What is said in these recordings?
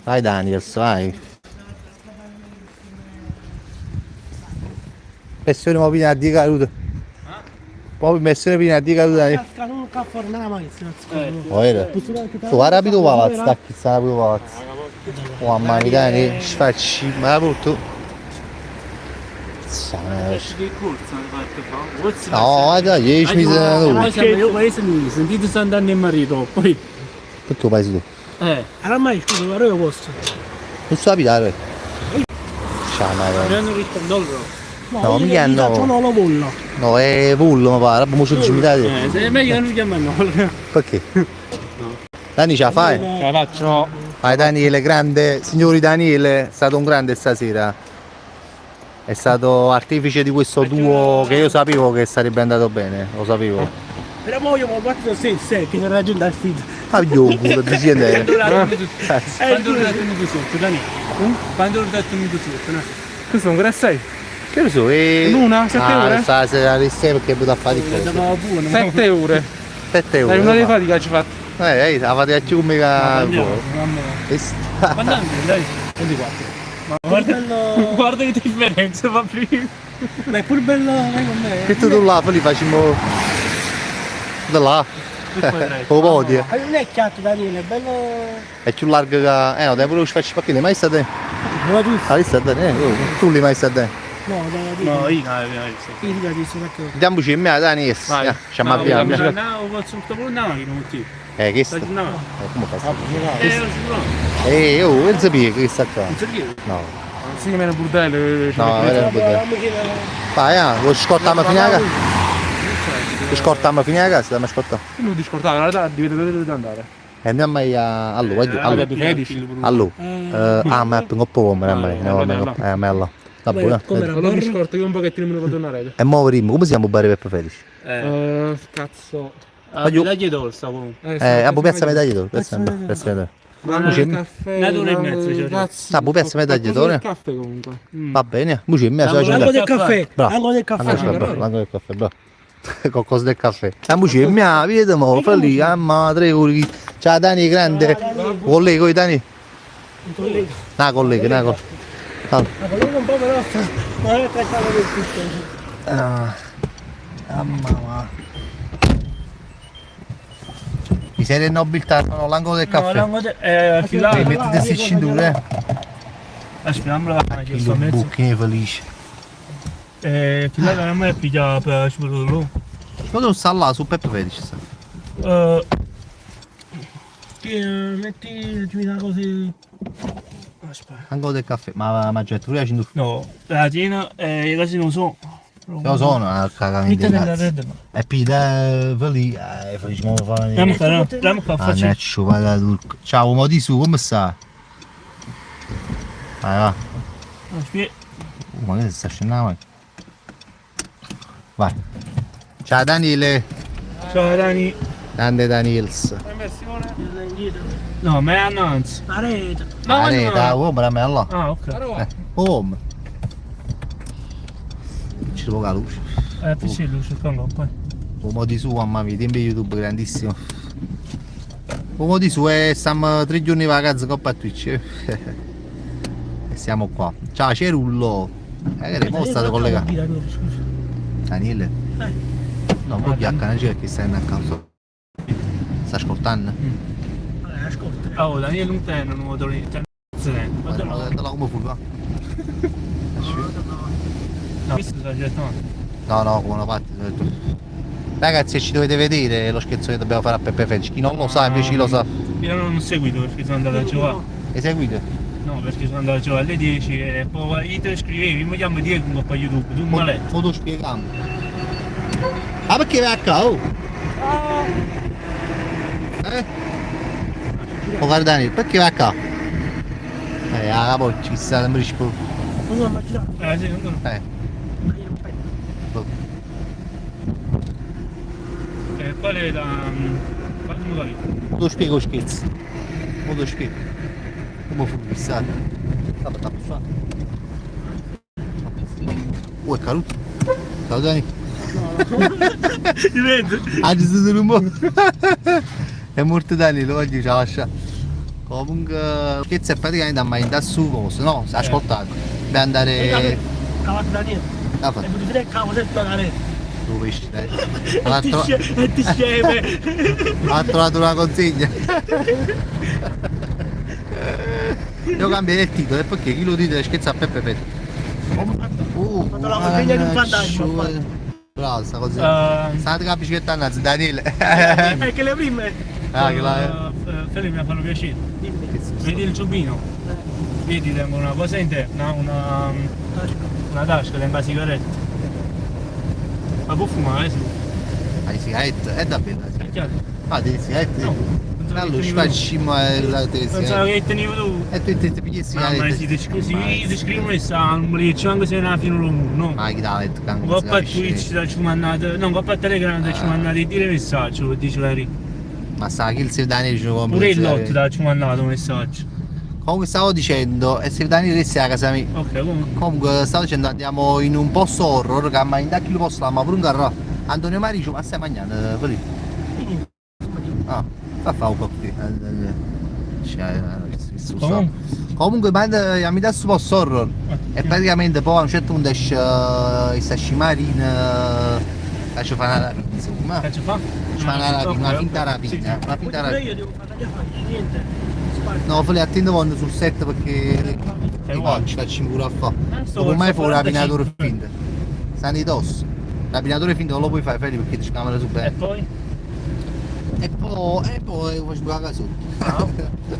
Vai Daniels, vai. Pressione mo viene a di caduta. Poi pressione viene a di caduta. Vero? Tu guarda rapido palazzo, sta chi sta rapido palazzo. Oh mamma mia, dai, sfacci, ma brutto. No, dai, 10 mesi Io paese mio, sentite Sant'Anna e marito, poi... Perché lo paese tu? Eh. Allora mai scusa, guarda io posso. Non so abitare. Ciao, ma Non rispondo No, mica no. No, lo vollo. No, è vullo, mi pare, mo sono 10 Eh, se è meglio non chiama no. Perché? Dani ce la fai? Ce la faccio. Vai Daniele, grande, signori Daniele, è stato un grande stasera. È stato artefice di questo duo che io sapevo che sarebbe andato bene, lo sapevo. Però mo io mi batto sì, sì, che c'era la gente al feed. Ma io culo, dicendo. Quando ho dato un sotto, Dani? Quando ho dato un sotto, no? Che sono ancora 6? Che ne so, e... L'una? Sette ah, ore? Sta sera alle 6 perché è a fare di cose. 7 ore. 7 ore. Dai, un'ora di fatica ci fatto. Eh, la fatica più come che... Quando andiamo, dai? 24. Ma guarda, guarda che differenza fa prima. Ma è pure bello, eh, con me. Che tu là, poi li facciamo... Da là. O podio. Ma non è chiatto Daniele, è bello... È più largo che... Eh no, dai pure lo faccio perché mai state? Non la Ah, lì sta bene, oh, tu li mai state? No, dai, No, io no, io Io ti adesso perché... Andiamoci in mia, Dani, Vai. ci abbiamo. No, no, posso pure una macchina, non ti. Eh, che sta? No. Come fa? Eh, Eh, oh, non sapevo che sta qua. Non sapevo. No. Sì, meno bordello. No, era un bordello. Vai, ah, lo scortiamo fino a casa. Lo scortiamo fino a casa, ma scortiamo. Non ti scortare, in realtà deve dove andare. E andiamo a... Allora, allora. Allora. Ah, ma è un po' come, no, no, eh, ma là. Vabbè, allora mi scorto io un pochettino me ne vado tornare. E mo primo, come si chiama il bar per Felice? Cazzo. Medaglia d'oro sta comunque. Eh, a Piazza Medaglia d'Oro, Piazza Medaglia d'Oro. Una ora e mezzo, Ah, boh, Piazza Medaglia d'Oro. caffè comunque. Va bene, mo c'è mia L'angolo del caffè, l'angolo del caffè. L'angolo del caffè, bravo. Qualcosa del caffè. Ah, mo c'è mia, vedi mo, fa lì, ah, ma tre ore. Ciao Dani, grande. Collega, Dani. No, collega, no, collega. Ma collega un po' però, non è trattato del tutto. Ah, mamma. Miseria e nobiltà sono l'angolo del caffè. No, l'angolo del... Eh, eh, mettete queste cinture, eh. Aspetta, la Che lo bucchino felice. Eh, chi là non è pigliato per ci Ma tu sta là su Peppe Felice sta. Metti, ti mi così. Aspetta. Angolo del caffè, ma ma getto pure la cintura. No, la cena, le cose non so. Lo sono, a cagamento. E poi da lì, facciamo fare. Andiamo qua, facciamo. Ciao, mo di su, come sta? Vai, va. Aspetta. Ma che sta scendendo? Vai. Ciao Daniele. Ciao Dani. Grande Daniels. No, ma è annanzi. Areta. Areta, oh, ma è là. Ah, ok. Oh. Ci poca luce. Sì, luce qua poi. Un di su, mamma mia, tempo YouTube grandissimo. Un di su e stiamo 3 giorni di vacanza coppa Twitch. E siamo qua. Ciao Cerullo. Che mo stato collegato. Daniele? No, poi bianca, non c'è che stai a casa. Sta ascoltando? Ascolta. Oh, Daniele non te non lo torni. Guarda come fu, va. No, questo sta gettando. No, no, come lo fatti. Ragazzi, ci dovete vedere lo scherzo che dobbiamo fare a Peppe Felice. Chi non lo sa, invece lo sa. Io non ho seguito perché sono andato a giocare. Hai seguito? No, perché sono andato a giocare alle 10 e poi io te scrivevi, mi chiamo Diego con YouTube, tu mi letto. Mo te lo spieghiamo. Ah, perché vai a qua, oh? Eh? Oh, guarda Daniel, perché vai a qua? Ah, poi ci sta, non mi rispondo. Eh, sì, non Eh. Qual è la... Fammi capire. Mo te lo spiego scherzo. Mo te lo spiego. Come fu fissato? Sta per tappare. Oh, è caduto. Ciao Dani. Ti vedo. Ah, ci sono un po'. È morto Danilo, oggi ci ha lasciato. Comunque, scherzo è praticamente a mangiare su cosa, no? Ascoltate, per andare. Cavato da niente. Ah, E fatto. potuto dire cavolo senza la rete. Tu pesci, dai. E Ha ti tro- e ti sceme. ha trovato una consegna. Io cambierei il titolo, è perché chi lo dite scherza a Peppe Petto. Ho fatto la consegna di un fantasma, ho fatto. Bravo, sta cosa. State la bicicletta innanzi, Daniele. È che le prime. Ah, che la. Felipe mi fanno piacere. Dimmi. Vedi il giubbino? Vedi, tengo una cosa interna, una tasca, tengo la sigaretta. Ma può fumare, sì. La sigaretta, è davvero la È sigaretta. chiaro. Ah, delle sigarette? No, non so che Allora, ci tenevi tu. facciamo la te Non so sigarette. che tenevi tu. E tu ti pigli le Mamma, sigarette. si ti scrivono e sa, non me li anche se è una fine del mondo, no? Ma chi t'ha detto che non si Coppa capisce? Twitch da ci mandate, no, coppa Telegram da ci mandate dire messaggio, per dice la Ma sa che il se Daniele ci compra Pure le il lotto sigarette. da ci mandato un messaggio. Comunque stavo dicendo, e se Daniele resti a casa mia. Ok, comunque. Comunque stavo dicendo andiamo in un posto horror che ma in da chi lo posto ma pure un carro. Antonio Maricio, ma stai mangiando, Filippo? Ah, fa un po' qui. Comunque. Comunque manda mi dà su posto horror. E praticamente poi a un certo punto esce il sascimarina che ci fa una rapina, insomma. Che ci fa? Ci fa una rapina, una finta Sì, rapina, una finta Pure rapina. io devo fare tagliare niente. Spacco. No, Fili, attento quando sul set perché È i uguale. ci faccio pure a fare. Non sto Dopo mai fu un 45. rapinatore finto. Stanno i toss. Rapinatore finto non lo puoi fare, Feli, perché ti scamano su E bene. poi? E poi faccio la casa sotto. Ah,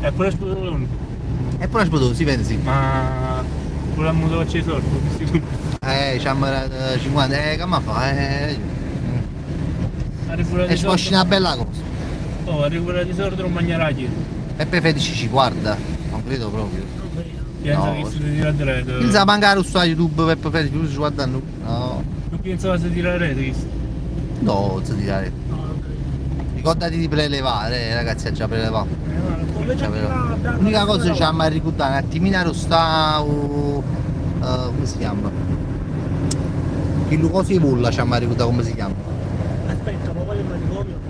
E pure sputolone. E poi la sputo, si vede sì. Ma pure la moto c'è sordo, Ci hanno dato 50, che ma fa? Ha recuperato E i ci può soldi. una bella cosa. Oh, ha recuperato i soldi non mangerà dietro. Peppe Fetici ci guarda, non credo proprio. Pensa No. che si tira diretto. Non sa mancare su YouTube Peppe Fetici, lui ci guarda no. No, Non pensava si tira rete questo. no, non si tira rete. No, non credo. Ricordati di prelevare, ragazzi, ha già prelevato. Invece Cioè, però, là, L'unica cosa che ci hanno ricordato un attimino sta come si chiama? Il coso di bolla ci hanno ricordato come si chiama. Aspetta, ma voglio il manicomio.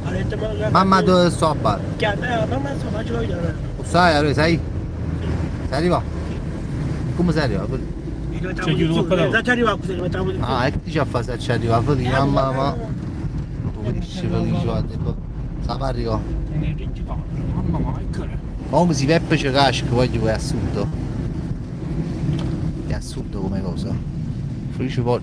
Ha detto, ma Mamma dove sto a bar? Mamma sto faccio vedere. Lo sai, allora sai? Sei arrivato? Come sei arrivato? C'è chiuso qua Già ci arriva così, rimettiamo di Ah, e che ti ci fa se ci arriva? Felice, mamma, ma. Come dice Felice, guarda, sta arriva. Mamma mia, che Comunque si Peppe ci casca, voglio è assurdo. È assurdo come cosa. Felice poi.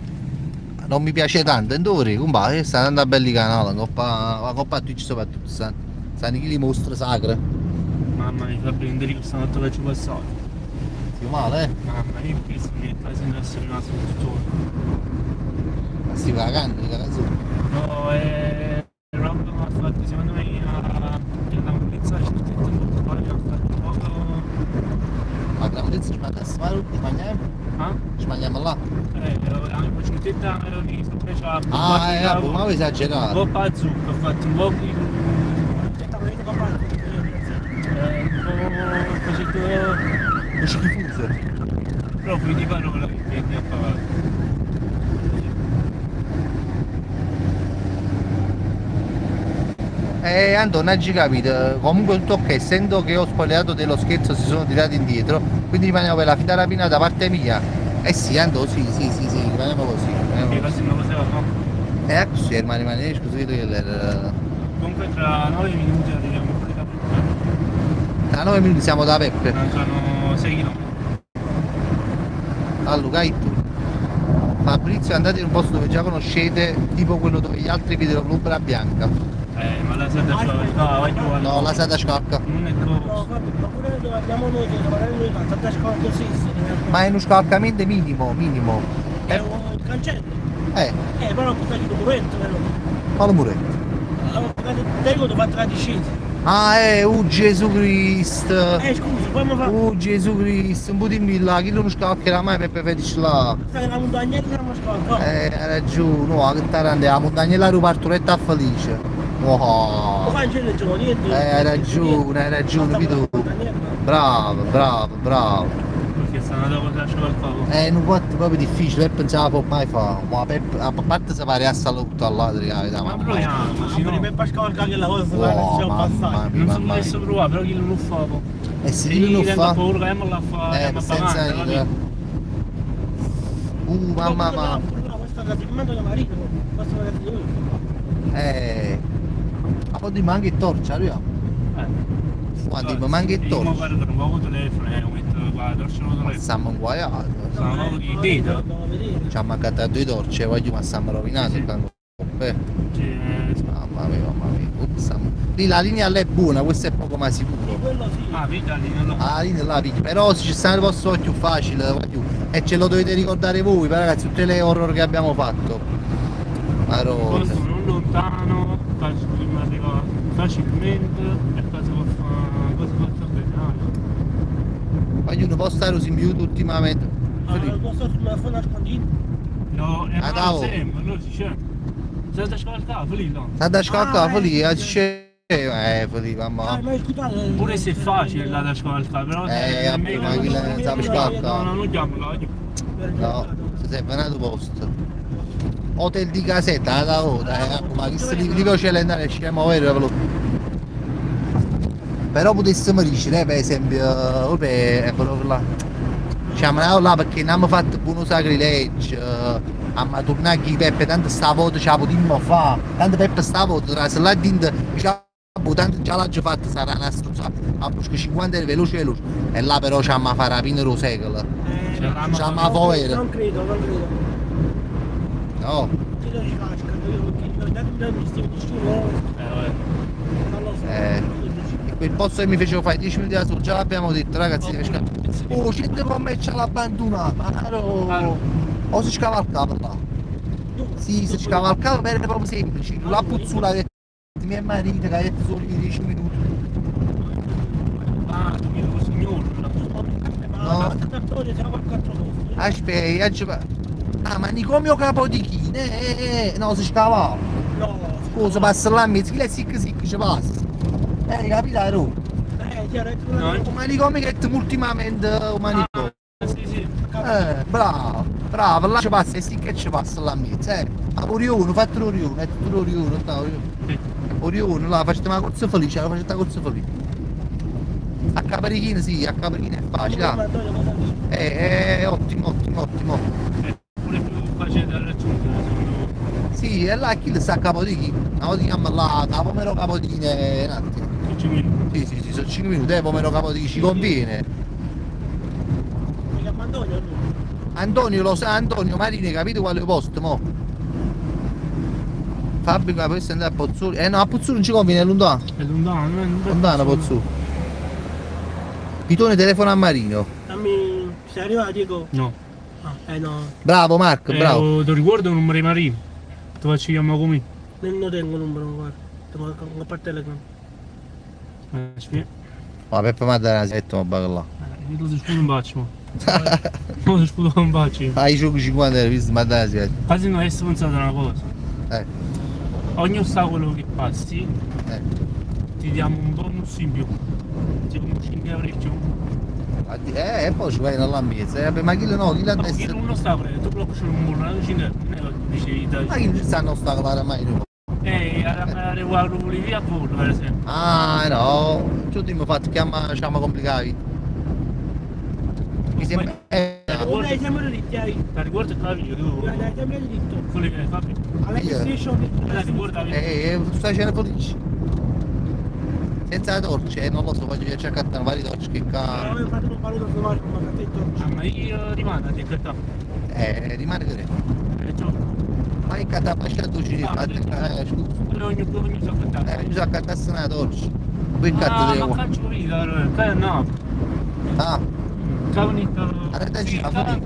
Non mi piace tanto, e dove compà, sta andando a belli canali, coppa, la coppa Twitch soprattutto, stanno chi li mostra sacre. Mamma mia, Fabio, non ti ricordo stanotte che ci ho passato. Sì, male, eh? Mamma mia, questo mi è quasi essere rimasto tutto. Ma si va a canna, ragazzi. No, è roba che ha fatto, secondo me, la pulizia c'è tutto il tempo, poi ha fatto poco. Ma la pulizia ci mangiamo, ci mangiamo? Ah? Ci mangiamo là? Anche ci mettete sopra c'ha Ah, vabbè, ma voi esagerate. Un po' a zucca, ho fatto un po' di... Un po' facendo... Lo schifoso. Proprio di parola che intendi a parlare. Antonio, non ci capito. Comunque tutto ok, essendo che ho spoilerato dello scherzo si sono tirati indietro, quindi rimaniamo per la finta rapina da parte mia. Eh sì, Antonio, sì, sì, sì, sì, rimaniamo così. Rimaniamo Che così. così non lo no? Così rimane, rimane, scusa, che era... Comunque tra 9 minuti arriviamo pure da Peppe. Tra 9 minuti siamo da Peppe. Mancano 6 km. Allora, tu. Fabrizio, andate in un posto dove già conoscete, tipo quello dove gli altri vedono l'ombra bianca. Ma la seta vai giù. No, la seta scalca. Non è No, cosa. vabbè, ma pure dove andiamo noi, che magari noi tanta scorta esiste. Ma è uno scalcamento minimo, minimo. È un cancello. Però non un muretto, però. Quale muretto? Te ricordo fatto la discesa. Ah, Gesù Cristo. Scusa, poi mi fa. Gesù Cristo, un po' di là, chi non scalcherà mai per felice là. Stai la montagna che siamo scorta. Hai ragione, no, che tarante, la montagna là riparturetta a felice. Oh. Niente. Hai ragione, hai ragione, Vito. Bravo, bravo, bravo. Che sta una cosa da scavalcare. È un fatto proprio difficile, Peppe non ce la può mai fare. Ma Peppe, a parte se pare a salutare all'altro, capita, Ma mamma mia. proviamo, Ma sì, no. per scavalcare la cosa, Oh, siamo mamma passati. mia, Non so mamma potesse mia. provare, però chi non lo fa poi. E se Se chi non io lo tengo fa? paura che me la fa, Eh, ma senza capito? Mamma mia. Pure là, questa casa di mezzo da marito, questo è di lui. Ma poi dimmi anche il torcia, arriviamo. Eh. Guarda, ma manca il Io torcia. mi guardo un po' il telefono, lo metto qua, la torcia non Ma telefono. stiamo inguaiati. Sono proprio di dito. Dobbiamo vedere. Ci ha mancato due torce, voglio, ma stiamo rovinando Sì. qua. Cioè, Mamma mia, mamma mia. Ups, Lì la linea là è buona, questo è poco ma sicuro. Quello sì. ah, vedi lì, no. Ah, la linea là piglia. Però se ci stanno il posto più facile, voglio. E ce lo dovete ricordare voi, però, ragazzi, tutte le horror che abbiamo fatto. Madonna. Posto non lontano, facile, mi arriva facilmente e cosa può fare, cosa fatta bene. ah. Voglio un po' stare in più ultimamente. Ah, posso sul phone nascondino? No, è Ah, male bravo. sempre, allora si c'è. Se ti scavalcare, lì no. Sta da scavalcare, Ah, lì, eh. c'è. Lì, mamma. Ah, ma scusate. Pure se è facile là da scavalcare, però Vabbè, ma chi la sa No, scavalcare? no, non chiamo là. No, se serve un altro posto. Hotel di casetta, da ora, ma chi se li, li piace andare scemo vero però. Però potessimo dire, per esempio, vabbè, è proprio là. Siamo andati là perché non abbiamo fatto buono sacrilegio, abbiamo tornato qui Peppe, tanto stavolta ce la potremmo fare, tanto Peppe stavolta, tra se là dentro, diciamo, tanto già l'ha già fatta, sarà una struzza, a busca 50 euro veloce veloce, e là però ci abbiamo fare la fine del secolo, Ce l'abbiamo ci abbiamo fare, Non credo, non credo. no? Credo ci casca, io perché non mi stiamo nessuno, Vabbè. non lo so. E quel posto che mi fecero fare 10 minuti da solo, già l'abbiamo detto ragazzi, deve Oh, gente come ce l'ha abbandonata, ma O si scavalcava là. Sì, si scavalcava ma era proprio semplice. La puzzula che mia marito che ha detto solo 10 minuti. Ah, tu mi lo signore. No. Aspetta, ah, manicomio Capodichino, no, si scavava. No, Scusa, passa là in mezzo, chi è sic sic ci passa. Capito, Ro? No, Un manicomio che è ultimamente un manicomio. Ah, sì, sì. Bravo, bravo, là ci passa e sì che ci passa là in mezzo, eh. A Orione, fatto l'Orione, è tutto l'Orione, no, Orione. Sì. Orione, là, facete una corsa felice, la facete una corsa felice. A Caparichino sì, a Caparichino è facile, ah. Ottimo, ottimo, ottimo. È pure più facile da raggiungere, secondo me. Sì, e là chi le sa a Capodichino? Una volta chiama là, da Pomero Capodichino un attimo. 5 minuti. Sì, sì, sì, sono 5 minuti, Pomero Capodichino, ci conviene. Mi chiama Antonio lui. Antonio lo sa, Antonio Marini, capito quale posto, mo? Fabbrica, questo andare a Pozzuoli. No, a Pozzuoli non ci conviene, è lontano. È lontano, è Lontano Pozzuoli. Pitone telefona a Marino. Dammi, sei arrivato Diego? No. Ah, no, Bravo Marco, bravo. Ti ricordo il numero di Marino. Ti faccio chiamare come? non tengo il numero, guarda. Tengo a parte Telegram. Aspetta. Ma Peppe mi ha dato una setta, ma là. Io ti sputo in bacio, mo. No, ti sputo in bacio. Ah, io gioco 50 euro, visto, mi ha dato una setta. Quasi non avessi pensato a una cosa. Ogni ostacolo che passi ti diamo un bonus in più. Tipo 5 euro in più. E poi ci vai nella mezza. Vabbè, ma chi no, chi l'ha No, detto? un ostacolo, tu blocchi un muro, 5 euro, non è che dicevi dai. Ma chi non ci stanno ostacolare mai no? Arrivare via a volo, per esempio. Ah no, tu ti mi fatto chiama, diciamo complicati. Mi sembra. Dai, sempre dritti, eh. Ti ricordi il video tu? Dai, sempre dritto. Quello che Fabio. Alla PlayStation. La ricorda stai facendo felice. Senza la torcia, non lo so, voglio viaggiare a cattare varie torce che No, ca. io ho fatto un valuto automatico, ma ho detto. Ah, ma io rimango a dire Rimane che. Ciao. Ma che cazzo ha tu ci fate, scusa. Ogni ogni so che Mi sa accattasse una torcia. Poi cazzo Ah, devo. ma faccio vita, allora, no. Ah, Cavolo, Arrête, ci fa sì,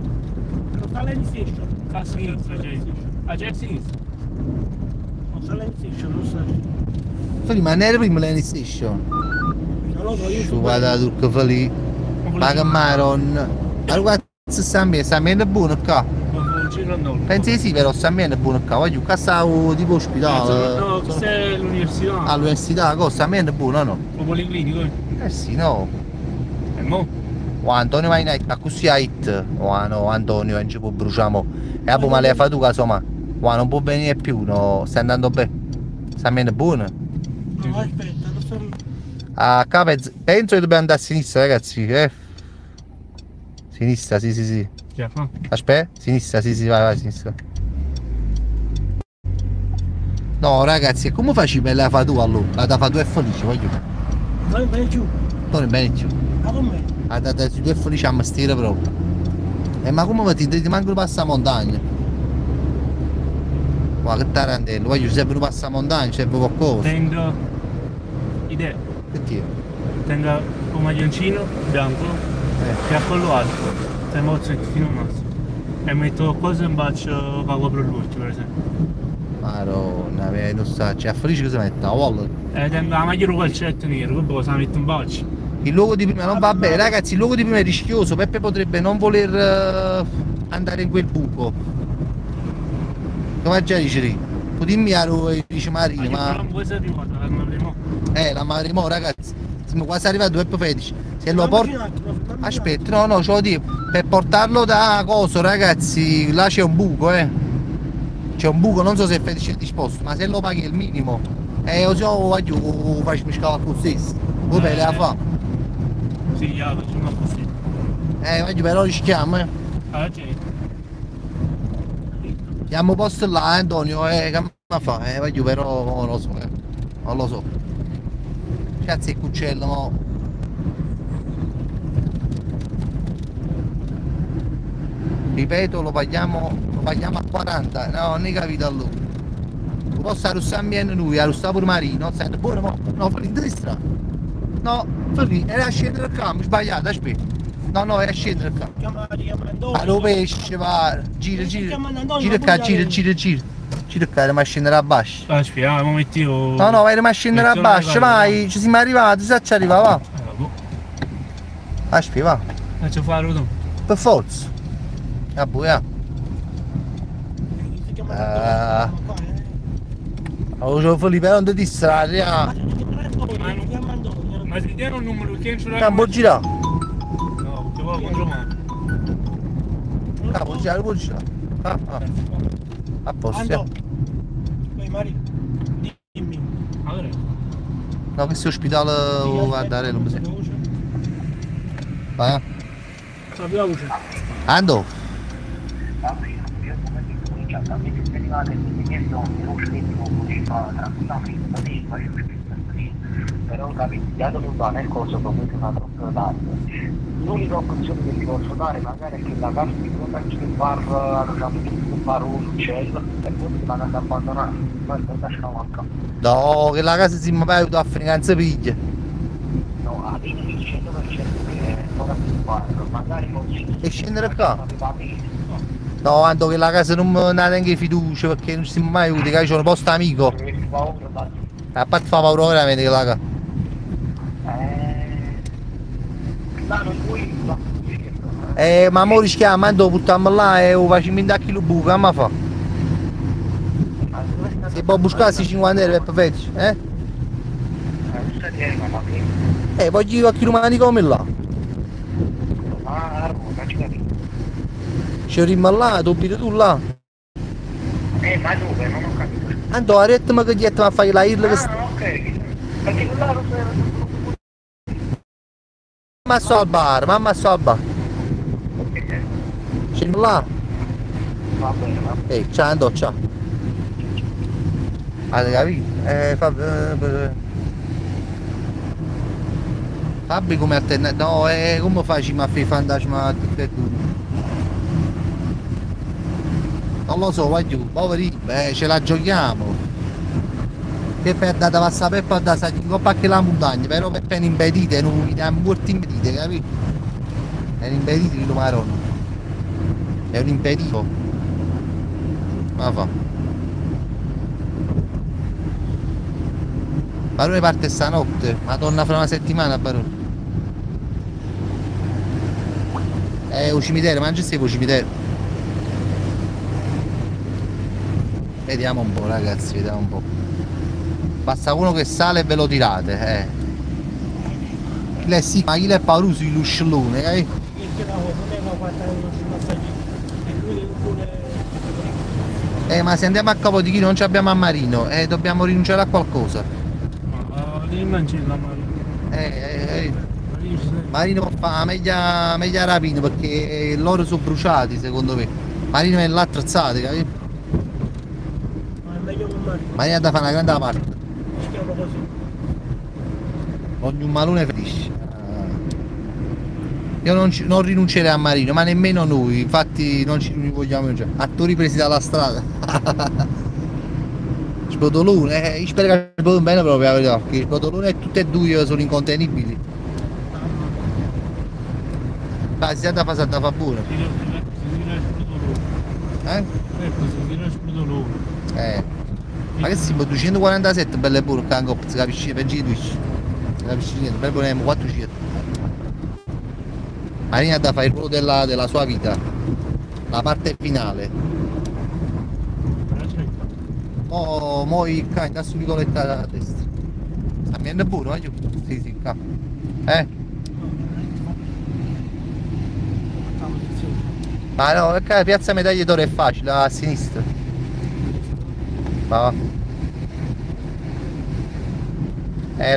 Sta alla Station. a sinistra, cioè. A c'è a sinistra. Sta alla Station, non so. Feli, ma non era prima l'N Station. Non lo so, io Su vada turco feli. Ma che maron. Ma guarda, sta bene, sta bene buono qua. Pensi di sì, però sta bene buono qua. Voglio qua stavo tipo ospedale. No, questa è l'università. All'università, cosa? Sta bene buono, no? O policlinico. Eh sì, no. E mo? Oh Antonio ma in accussì ha 'itt Oh no Antonio non ci può bruciare mo. E vabbè ma l'hai fatto tu casomai. Oh non può venire più, no, sta andando bene. Sta andando buono. No, aspetta, lo sto... Ah, qua penso, penso che dobbiamo andare a sinistra ragazzi, eh. Sinistra, sì sì sì. Già, fa. Aspetta, sinistra, sì sì, vai vai, sinistra. No ragazzi, e come facci per la fa tu allora? La da fa tu è felice, voglio. Vai, vai giù. Torni bene giù. Ma com'è? A da tu è felice a mestiere proprio. E ma come ti, ti manca il passamontagna? Guarda che tarantello, voglio serve un passamontagna, serve qualcosa. Tengo idea. Che ti è? Tengo un maglioncino bianco Eh. che a collo alto, tengo il fino al massimo. E metto cose in bacio che copro l'occhio, per esempio. Madonna, eh, non sa, cioè a felice cosa mette? La wallet. E tengo la maglia con calcetto nero, che cosa metto in bacio. Il luogo di prima non va bene, ragazzi, il luogo di prima è rischioso, Peppe potrebbe non voler andare in quel buco. Come già dice lì? Dimmi a lui, dice Marino, Ma ma non può essere arrivato, la prima. la Marimo, ragazzi, siamo quasi arrivati a Peppe Felice. Se lo Fermamoci porto un attimo, fermamoci un Aspetta, no, no, ce lo dico. Per portarlo da coso, ragazzi, là c'è un buco, eh. C'è un buco, non so se Felice è disposto, ma se lo paghi il minimo. O se no, voglio, faccio scavare con stesso. Vabbè, la fa. Sì, ya, facciamo così. Voglio però rischiamo, eh. Allora, c'è. Siamo posto là, Antonio, che ma fa? Voglio però, non lo so, eh. Non lo so. Cazzo il cuccello, mo. Ripeto, lo paghiamo a 40, no, non hai capito allora. Lo posso arrossare lui, arrossare pure Marino, senti, buono, mo. No, fermi in destra. No, fermi, era a scendere qua, mi ho sbagliato, aspetta. No, no, era a scendere qua. Chiama, chiama Antonio. Ah, lo pesce, va, gira, Sto gira. chiamando Antonio, Gira ma qua, pure gira, lei. gira, gira. Gira qua, ma scendere a basso. Aspetta, ah, mo metti io. No, no, vai, ma scendere a Metti una basso, vai, ci siamo arrivati, sa ci arriva, va. Boh. Aspetta, va. Faccio fare tu. Per forza. Ah, boh, ja. Sto chiamando Ah. Antonio, qua, eh. Oh, c'ho Filippo, non ti distrarre, ah. Ma sto chiamando Antonio, chiama Antonio. Ma se tiene un numero che non ce l'hai. Campo girà. No, ti voglio contro mano. Campo girare, può girare. Ah, ah. A posto. Anto. Vai Mario, dimmi. Allora, No, questo è ospedale oh, guardare, non mi sembra. Vai. Apri la voce. Ando. Però capito, non va nel corso comunque una troppo tardi. L'unica opzione che ti posso dare magari è che la casa di fronte al bar, diciamo, il bar un uccello e poi la casa abbandonata, poi non lascia manca. No, che la casa si mi va a fare piglia. No, alla fine il 100% che è ancora più bar, magari non si. E scendere qua? No, Ando che la casa non mi dà neanche fiducia perché non ci siamo mai avuti, che c'è un posto amico. A parte fa paura veramente che la casa. Ma mo rischiamo, Ando buttiamo là e lo facciamo in da chilo buco, che fa? Se può buscare 50 euro per fetch, eh? Voglio a chilo manicomio là. Ci rimane là, tu abiti tu là. Ma dove? Non ho capito. Ando, ha detto ma che gli a fare la irla che Ah, ok. Perché là lo so. Mamma sto al bar, mamma sto al bar. Ci rimane là. Va bene, va bene. Ehi, ciao Ando, ciao. Avete capito? Fabri come alternativa? No, come facciamo a fare fantasma a tutte e due? Non lo so, voglio, poveri, ce la giochiamo. Peppe è andata a passare Peppe è andata a salire in coppa anche la montagna, però Peppe è un impedito, è un morto impedito, capito? È un impedito il maronna. È un impedito. Ma fa. Barone parte stanotte, madonna fra una settimana Barone. È un cimitero, ma non ci un cimitero. Vediamo un po' ragazzi, vediamo un po'. Basta uno che sale e ve lo tirate, eh. Chillo è sicco, ma chillo è pauruso, chillo scellone, eh? Ma se andiamo a Capodichino non ci abbiamo a Marino, dobbiamo rinunciare a qualcosa. Ma rimangela Marino. Marino può fare meglio, meglio rapina perché loro sono bruciati secondo me. Marino è là attrezzato, capito? Ma è meglio con Marino. Marino ha da fare una grande parte. Si chiama così. Ogni malone felice. Io non rinuncerei a Marino, ma nemmeno noi, infatti non ci vogliamo rinunciare. Attori presi dalla strada. Sbrodolone, io spero che sbrodolone bene proprio la verità, perché Sbrodolone e tutte e due sono incontenibili. Ma si è da fare, si è da fare buono. Eh? Ma che si 247 belle pure qua in coppa, si capisce, peggio di Twitch. Si capisce niente, bello ne abbiamo 400. Marina ha da fare il ruolo della sua vita, la parte finale. Mo, mo i qua, in su vicoletta a destra. Sta venendo pure, voglio. Sì, sì, qua. Eh? Ma no, perché Piazza Medaglie d'Oro è facile, a sinistra. Va, va.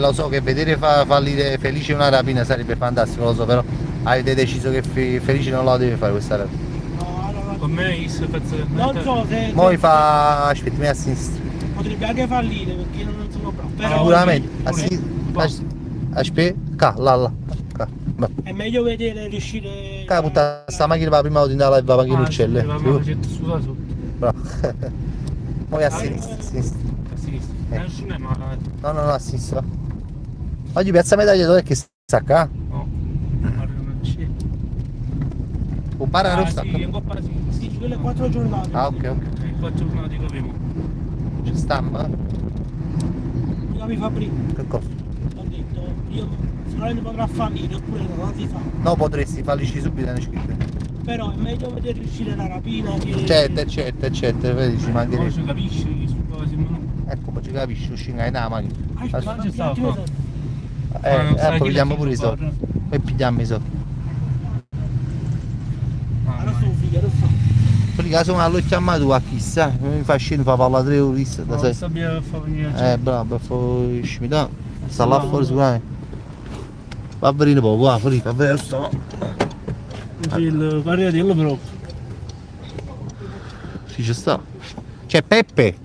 Lo so che vedere fallire Felice una rapina sarebbe fantastico, lo so, però avete deciso che Felice non la deve fare questa rapina. No, allora, Con me is penso che non so se, Mo fa. Aspetta, a sinistra. potrebbe anche fallire perché io non sono bravo. Però Sicuramente. A pure. sinistra. Aspetta, qua, là, là. Qua. Va. è meglio vedere riuscire. Qua butta sta macchina per la prima volta in live va macchina Ah, uccello. sì, va, c'è scusa sotto. Bravo. Poi a sinistra, a sinistra. A sinistra. Non c'è ma No, no, no, a sinistra. Oggi Piazza Medaglia dov'è che sta qua? no. Guarda, non c'è. O para Ah, rossa? sì, è un po' sì. Sì, quelle 4 giornate. Ah, ok, ok. 4 giornate che avevo. Ci stamma? Mi Fabri, Che cosa? ho detto, io sicuramente potrà fallire oppure no, non si sa. No, potresti fallisci subito, non è scritto. Però è meglio vedere riuscire la rapina che. Certo, certo, certo, vedi, ci Non mancherebbe. ci capisci che su cosa si Ecco, poi ci capisci, uscire in macchina. Aspetta, Ma ci sta un attimo qua. solo. Poi pigliamo pure i soldi. E pigliamo i soldi. Adesso un figlio, adesso. Quelli che sono l'ho chiamato tu a chissà, mi fa scendere, fa parlare 3 ore, da No, sei. sta fa venire Bravo, per fare scimità. Sta là fuori sicuramente. Va bene poco, va, fuori, va bene, sto. Il parere di però. Sì, ci sta. C'è Peppe.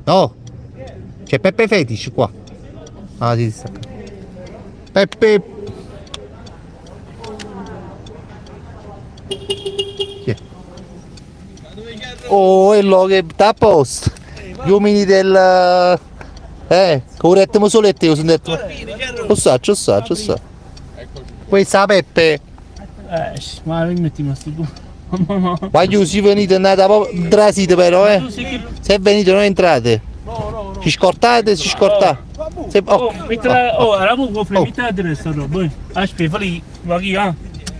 No. C'è Peppe Fetish qua. Ah, sì, sta. Peppe. Chi è? Oh, quello che sta a posto. Gli uomini del... Correttimo solo e te, io sono detto. Lo so, lo so, lo so. Questa Peppe. Ma rimettiamo sti due. No. Voglio si venite andate proprio trasite però, eh. Se venite non entrate. Ci scortate, si scortate. Se, oh, Oh, mettila, oh, era poco, oh. mettila adesso, roba. Aspetta, lì, va qui, ah.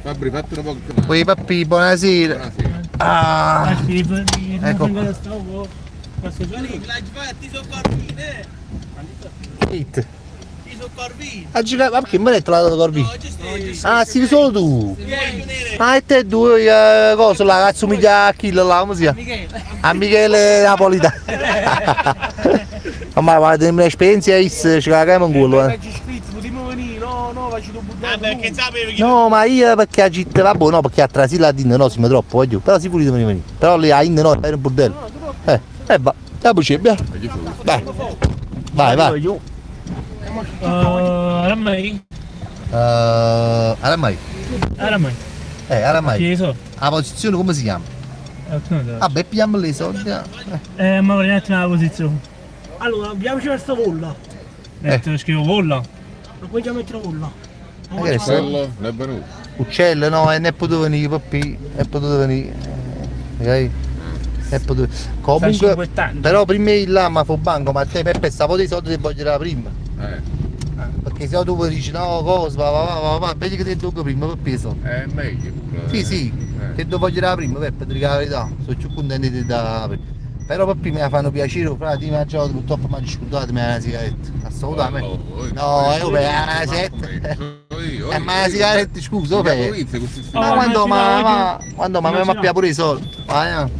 Fabri, fatti un po' più. Oi pappi, buonasera. Buonasera. Ah, Aspetta, lì, Ecco. Ecco. Questo lì. It. Ah, ma perché mi hai detto la Corvino? Ah, sì, solo tu. Ah, e te due, cosa là, cazzo somiglia a chi là, come si chiama? A Michele Napolitano. Ma guarda, un'esperienza ci caghiamo in culo, eh. No, ma io perché a Git, vabbè, no, perché a Trasilla a Dinne no, siamo troppo, voglio. Però si pulito venire. Però lì a Inne no, era un bordello. Va, dopo ci abbiamo. Vai. Vai, vai. Aramai. Aramai. Aramai. Aramai. Che so? La posizione come si chiama? Vabbè, pigliamo le soldi. Ma vorrei un attimo la posizione. Allora, abbiamoci verso Volla. Te scrivo Volla. Non puoi già mettere Volla. Ma che ne so? Uccello, non è venuto. Uccello, no, e ne è potuto venire, papì, è potuto venire. Ok? È potuto. Comunque, però prima di là ma fu banco, ma te Peppe stavo dei soldi ti voglio la prima. Perché se no tu dici no, cosa, va, va, va, va, vedi che ti do prima, Peppe, so. È meglio. Sì, sì, ti do voglio la prima, Peppe, ti dico la verità, sono più contento di da prima. Però poi mi fanno piacere, frate, io mi mangio purtroppo mi hanno scordato, mi una sigaretta. Assolutamente. No, io per una sigaretta. Ma la sigaretta, scusa, per. Ma Oh, quando ma, immagina, ma quando ma mi immagina. appia pure i soldi. Ma, eh.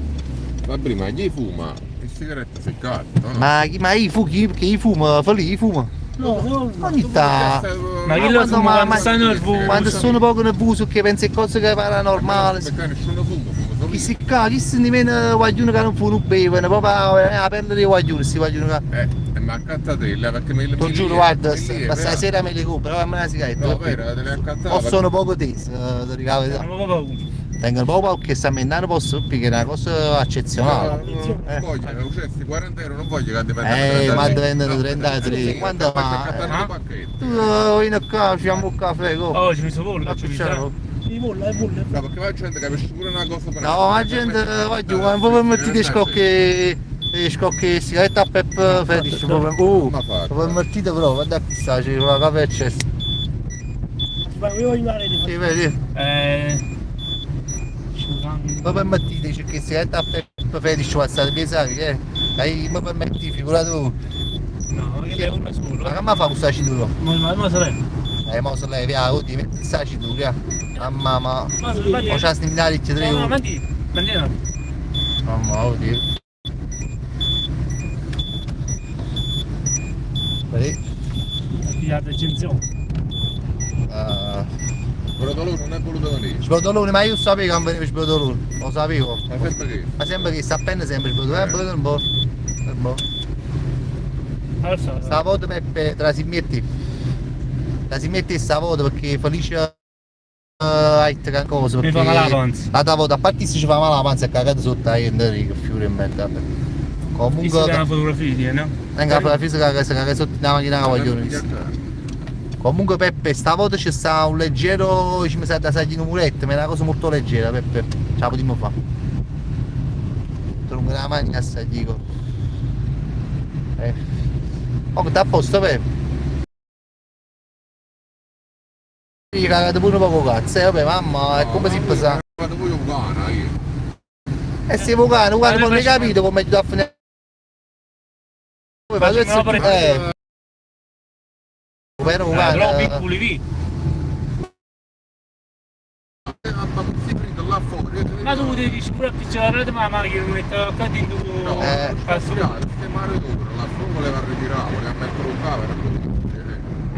Ma prima chi fuma? Che sigaretta si catta, no? Ma chi ma io fu chi che io fumo, fa lì, io fumo. No, no, Ogni tanto. Ma chi lo quando fuma ma- quando ma- sta nervoso? Quando sono poco nervoso che penso a cose che paranormali. Perché nessuno fuma, fuma solo Chi io. si ca, chi si nemmeno guaglione che non fuma, non beve, proprio è la pelle dei guaglioni, sti guaglioni che. Ma accattatela perché me le Ti giuro, guarda, ma stasera me le compro, però me la sigaretta. No, vero, te le accattate. O sono poco teso, ti dico la verità. Non ho paura. Tengo poco paura che sta aumentando posso perché è una cosa eccezionale. No, non voglio, cioè, questi 40 euro non voglio che diventano Ma diventano 33. Quando ma? ma? Tu vieni qua, facciamo un caffè, go. Oh, ci mi sono voluto, ci mi sono. I bolla, i bolla. No, perché la gente capisce pure una cosa per No, la gente, voglio, ma voi mettete scocche, scocche sigaretta a Pep Fetish, proprio, oh, Ma fa. proprio mettete però, guarda qui sta, c'è una caffè eccesso. Ma io voglio andare di Sì, vedi? Ma permettete, c'è che sigaretta a Pep Fetish, passate pesati, eh? Dai, ma permetti, figurate voi. No, che è una sola. Ma come fa questa cintura? Ma sarebbe. Mo se lei, via, oddio, metti questa cintura, via. Mamma, ma... Ma Ho già sniminare il tre. No, no, manti, manti. Mamma, oddio. Vedi? Attenzione. Brodolone non è voluto venire. Sbrodolone, ma io sapevo che non veniva sbrodolone, lo sapevo. Ma sempre che? Ma sembra che sta appena sempre sbrodolone, un po'. Un po'. Stavolta Peppe trasmetti. Trasmetti stavolta perché felice hai che cosa Mi fa male la panza. La volta a parte si ci fa male la panza e cagate sotto a che fiore in mezzo. Vabbè. Comunque è una fotografia, no? Venga la fisica che si caga sotto la macchina che voglio. Comunque Peppe, stavolta c'è sta un leggero, ci mi sa da salire un muretto, ma è una cosa molto leggera Peppe, ce la potremmo fare. Tronco la macchina a salire. Oh, sta a posto Peppe. Gli cagate pure poco cazzo, vabbè mamma, è come si pesa. Vado pure un cane io. E se vuoi cane, guarda, non hai capito come ti a finire. Ma adesso però Però piccoli vi. Ma tu devi pure appicciare la macchina, mettere qua dentro. No, là fuori voleva ritirare, voleva mettere un cavolo.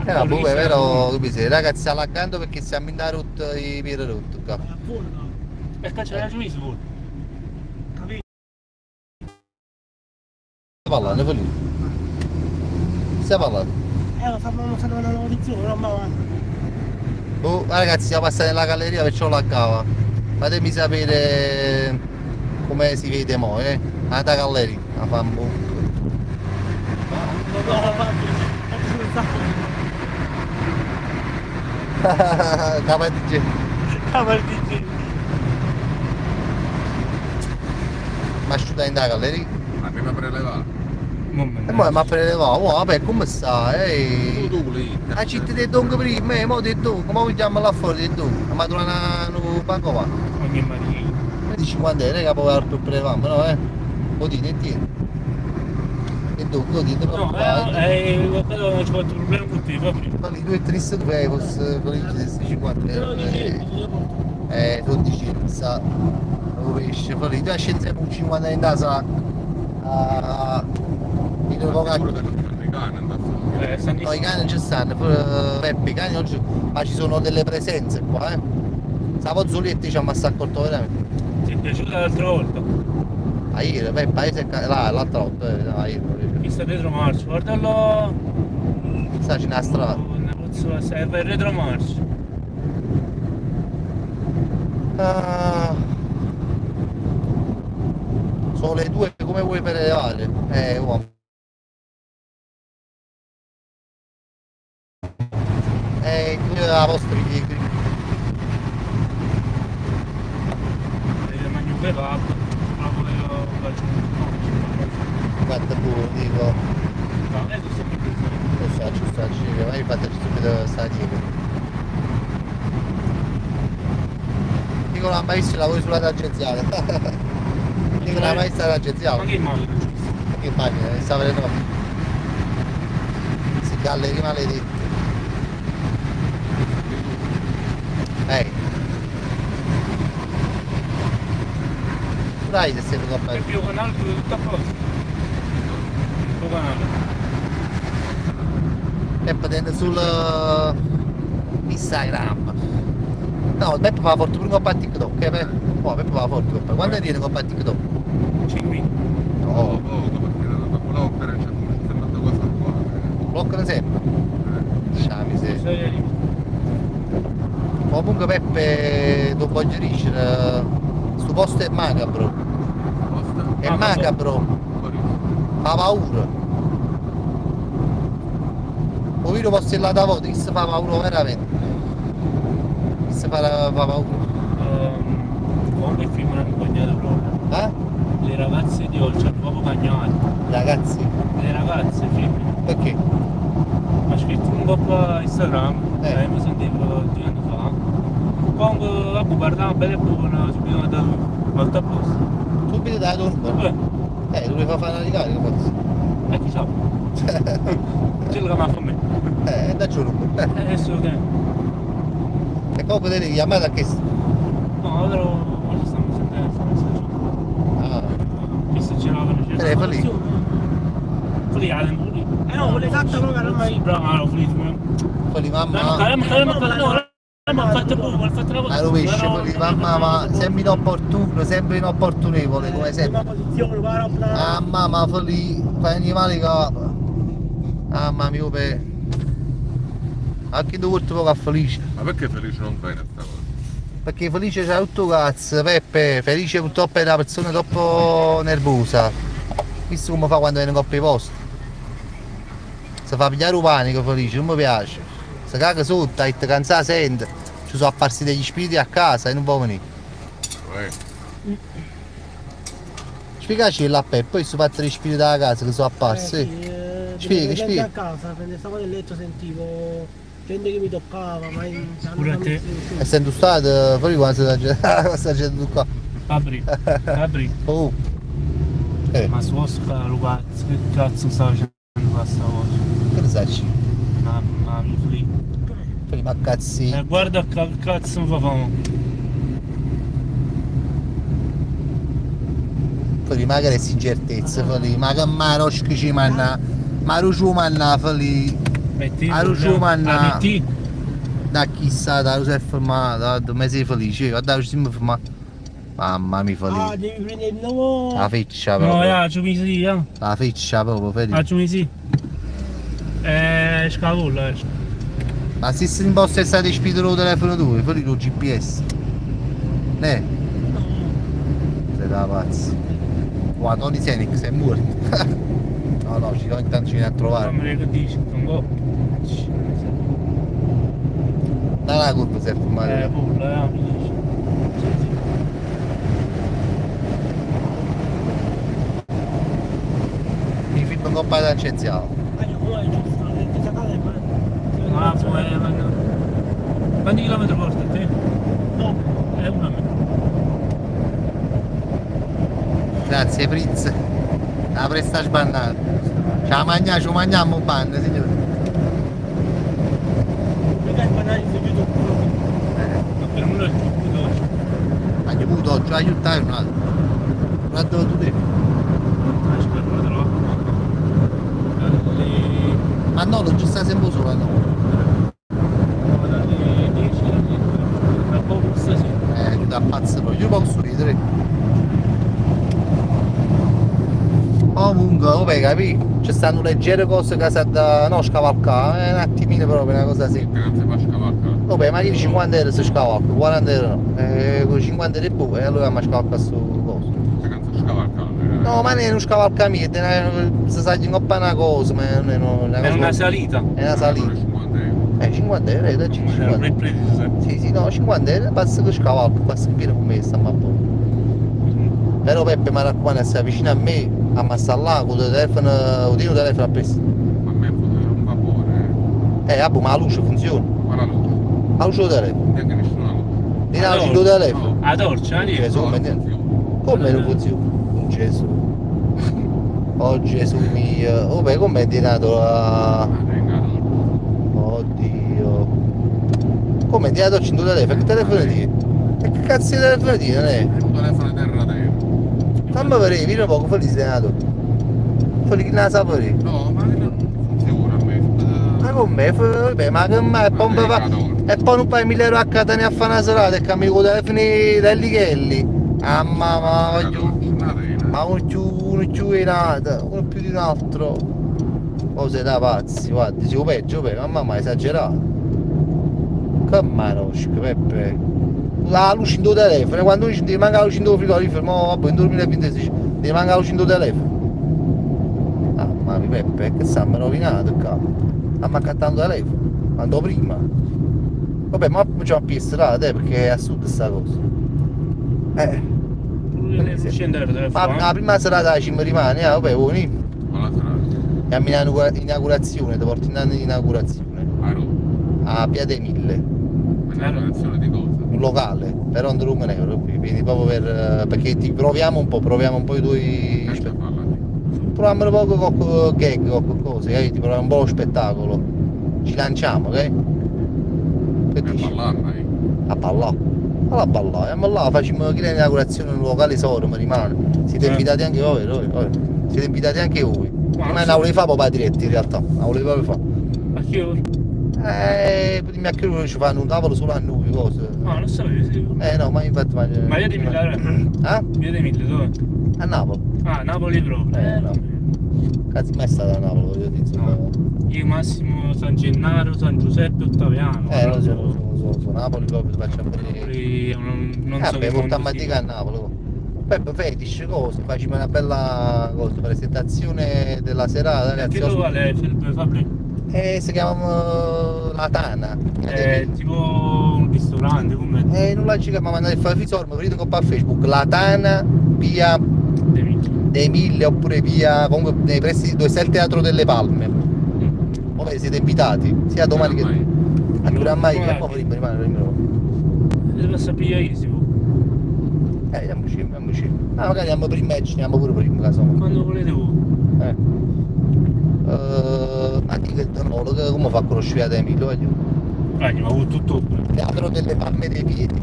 Vabbè, però tu mi ragazzi, sta laggando perché siamo in rotta i piedi rotti qua. Perché c'è la giù pure. Capito? Stai parlando, Felipe? Stai parlando? Lo fanno una notizia, però ma avanti. Oh, ragazzi, siamo passati nella galleria perciò laggava. Fatemi sapere come si vede mo, eh. Andate a galleria, a fa un buco. No, no, KDC. KDC. Ma asciutta in galleria? Ma mi fa prelevare. E poi mi ha prelevato, oh, vabbè, come sta? Ehi. Tu lì. La città del Dongo prima, mo del Dongo, mo vogliamo là fuori del Dongo. Ma tu non banco va. Ogni mattina. 50 euro, che poi per prelevare, no eh? Oddio, ne tieni. E Dongo, oddio, te No, quello non ci ho fatto problema con te, proprio. Quelli due triste due fosse quelli di 50 euro. 12, sa. Lo pesce, quelli tu esci sempre un 50 in casa. Ah, io No, i cani non ci stanno, Peppe, i cani oggi, ma ci sono delle presenze qua, eh. Stavo Zulietta ci ha accorto veramente. Ti è piaciuta l'altra volta? Ah, ieri, Peppe, ieri là, l'altra volta, no, ieri. Chi sta dietro marcio, guardalo. Sta c'è una strada. Non serve il retromarcio. Ah. Sono le 2, come vuoi prelevare? Uomo. Io la posta di Mangio un kebab, però volevo faccio un Guarda pure, dico. No, adesso sto più Lo so, ci sta, ci ma infatti subito sta dietro. Dico, no, ma io lavoro sulla tangenziale. Dico la maestra tangenziale. Ma che macchina? Che macchina? Sta vedendo. Si gallerie maledette. Ehi. Dai se sei venuto a E più canale tutto a posto. Il tuo canale. Peppe tende sul Instagram. No, Peppe fa forte pure coppa a TikTok, eh, Peppe. Oh, Peppe fa forte, Peppe. Quando tiene coppa a TikTok? 5. No, Poco, perché da bloccare c'è sempre questa cosa qua. bloccano sempre. Sciami se. Storia lì. Comunque Peppe, tu voglio dire, sto posto è macabro. Posta? È Ah, macabro, fa paura. O io posso ir là da volta, che si fa paura veramente. Che si fa, fa paura. Comunque il film non hanno bagnato proprio. Eh? Le ragazze di oggi hanno proprio bagnato. Ragazzi, Le ragazze, femmine. perché? Mi ha scritto un po' qua Instagram, Eh. mi sentivo 2 anni fa. Comunque, vabbè, parlavo bene e buono, subito andato molto a posto. Subito dai tuo numero. Tu devi fare una ricarica forse. E chi sa? Quello che mi ha fatto a me. Dacci un numero. Adesso che? E comunque te chiamate a che. No, però ci stiamo sentendo, stiamo sentendo. Ah, Che se giravano c'era. lì. Lì, Adam, lì. Eh no, quella esatta proprio non mai. Sì, bravo, no, lì. Quelli mamma. No, fatto poco, ha fatto una A rovescio, quelli mamma, ma sempre inopportuno, sempre inopportunevole, come sempre. Prima posizione, guarda, Ah mamma, fa lì, fai animali capo. Mamma mia, per. Anche tu porti poco a Felice. Ma perché Felice non viene a sta cosa? Perché Felice c'ha tutto cazzo, Peppe. Felice purtroppo è una persona troppo nervosa. Visto come fa quando viene in coppa i posti. Si fa pigliare un panico Felice, non mi piace. Si caga sotto, ha detto che sente. Ci sono apparsi degli spiriti a casa e non può venire. Eh, Spiegaci là Peppe, poi sono fatti gli spiriti da casa che sono apparsi. Eh, sì, Spiega, gente spiega. a casa, mentre stavo nel letto sentivo gente che mi toccava, ma in, Pure a te. E sento stato, fuori qua sta gente, sta gente qua. Fabri, Fabri, Oh. ma su Oscar, lo cazzo, che cazzo sta facendo questa voce? Che ne sai? Mamma mia, lì. Prima cazzi. Guarda che cazzo mi fa famo. Fuori magari è incertezza, fuori, ma che maroschi ci manna, ma ruciu manna, fuori, Metti. A Rugiù, manna. Metti. da chissà, da si è fermato, da dove sei felice, guarda, ci siamo fermati. Mamma mia, Ah, felice. devi prendere il nuovo. La feccia No, proprio. ya, ci mi si, ya. La feccia proprio, felice. Ah, ci mi si. Scavola, eh. Ma se si imposta è stato spinto il telefono tu, fuori lo GPS. Ne? Sei da pazzi. Guarda, Tony Senix è morto. No, no, ci ogni tanto ci viene a trovare. Fammi che dici, un po'. Dalla curva si è fermato. Pulla, mi dici. Sì, sì. Mi film coppa tangenziale. Ah, no, come è giusto, è cagare, ma. Ah, ma no. Quanti chilometri porta te? No, Uno a me. Grazie Prince. La presta sbannata. Ce la mangiamo, ci mangiamo un pan, signore. mica il banale su YouTube. Ma per me è più oggi. Ha avuto oggi, aiutare un altro. Guarda tu te. Ah, aspetta, lo trovo. Dalle... Ma no, non ci sta sempre solo, no. No, dalle 10 alle 2. Tra poco stasera. Aiuta a pazzo proprio. Io posso ridere. Comunque, vabbè, capì? Ci stanno leggere cose che si da no scavalcare, è un attimino proprio una cosa semplice. Che non si fa scavalcare. Vabbè, ma che 50 euro si scavalca, 40 euro no. Con 50 euro è buco, e allora mi scavalca su cosa. Che non si scavalcare. No, ma non è uno scavalcamento, si sa in coppa una cosa, ma non è una È cosa. una salita. È una salita. 50 euro. 50 euro, dai, 50 Era preciso, Sì, sì, no, 50 euro, basta che scavalco, basta che viene con me, stiamo a posto. Però Peppe mi raccomando, si avvicina a me, a là, con il telefono, il telefono a presto. Ma a me un vapore. Vabbè, ma la luce funziona. Ma la luce. La luce del telefono. Neanche nessuna luce. Di la luce del telefono. La torcia, lì. Cioè, No, come, non funziona. come non funziona? Oh Gesù. Oh Gesù mio. Oh beh, com'è tirato la... Oddio. Come ti ha dato il telefono? Che telefono ti? E che cazzo di telefono ti non è? È un telefono terra terra. Fammi vedere, vieni un poco, falli senato. Falli chi ne sa vedere. No, ma non funziona a me. Ma com'è? Vabbè, ma che mai? Poi va- E poi non fai 1000 euro a Catania a fare una serata e cammini con i telefoni delli Kelly. Ah mamma, voglio... Ma uno più di un'altra, uno più di un altro. Cose da pazzi, guarda, si peggio, peggio, mamma mia, esagerato. Che marosca, Peppe. La luce in tuo telefono, quando uno ti manca la luce in tuo frigorifero, mo vabbè, in 2026 ti manca la luce in tuo telefono. Ah, mamma mia, Peppe, che stiamo rovinato qua. Stiamo accattando il telefono, quando prima. Vabbè, ma facciamo più strada, perché è assurda sta cosa. Pure le 100 euro Ma telefono. la prima serata ci mi rimane, ah, vabbè, buoni. Quella serata. Andiamo in inaugurazione, ti porto in inaugurazione. A Roma. A Via dei Mille, Ma inaugurazione di cosa? un locale, però non un euro, quindi proprio per, perché ti proviamo un po' i tuoi Che sta parlando? proviamo un poco con gag, con cose, ok? Ti proviamo un po' lo spettacolo. Ci lanciamo, ok? Che Per dici? parlare, eh. A ballare. Alla ballare, andiamo là, facciamo chi l'inaugurazione in un locale solo, ma rimane. Siete invitati anche voi, voi, voi. Siete invitati anche voi. Ma Ma la volevo fare proprio diretti in realtà, la volevo proprio fare. Ma che ora? Prima che loro ci fanno un tavolo solo a noi, cose. No, non sapevo, sì. No, ma infatti... Ma, Ma via dei Mille, allora? Eh? Via dei Mille, dove? A Napoli. Ah, Napoli proprio. No. Cazzo, mai stata a Napoli, voglio dire, insomma. No. Io massimo San Gennaro, San Giuseppe, Ottaviano. Lo so, lo so, lo so, lo so. Napoli proprio ti faccio vedere. Napoli, non so Vabbè, che portiamo mondo a sia. dica a Napoli. Peppe fetish, cose, facciamo una bella cosa, presentazione della serata, ragazzi. Che locale è Fabri? Si chiama La Tana. È tipo un ristorante, come? Non la ci chiama, ma andate a fare fisormo, venite con Facebook, La Tana, via Dei Mille. dei Mille, oppure via, comunque nei pressi dove sta il Teatro delle Palme. Vabbè, siete invitati, sia domani che... A Duramai, che poi prima rimane, prima. Le posso pigliare io, si può. Andiamoci, andiamoci. Ah, magari andiamo prima e ci andiamo pure prima, casomai. Quando volete voi. Ma dico, no, come fa a conoscere a Emilio? Voglio. Dai, ma ho avuto tutto. Teatro delle Palme dei Piedi.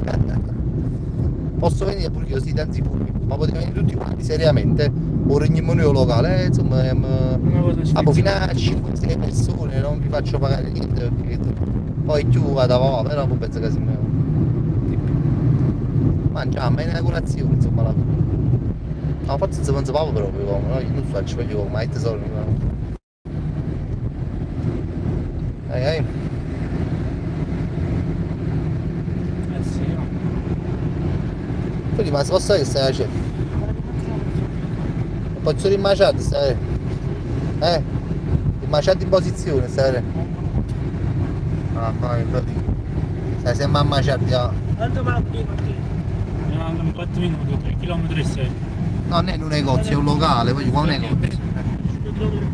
Posso venire pure io, sì, tanti pure. Ma potete venire tutti quanti, seriamente. O regniamo noi locale, insomma, Una cosa ah, boh, fino a 5-6 persone, non vi faccio pagare niente perché poi più vado avanti, però poi penso che si di più. Mangiamo, è inaugurazione, insomma, la... No, forse non si pensavo proprio come, no? Io non faccio voglio come, ma tesoro. No. Ehi, ehi. Eh sì, no. Quindi, ma si posso che stai facendo? Posso rimangiare, stai? Eh? Rimangiate in posizione, stai? Ah, vai, infatti. Stai sempre a mangiare, ja. Quanto manca qui, Martino? Mi mancano 4 minuti, 3 km e 6. No, non è un negozio, è un locale, voglio qua un negozio. 5 km e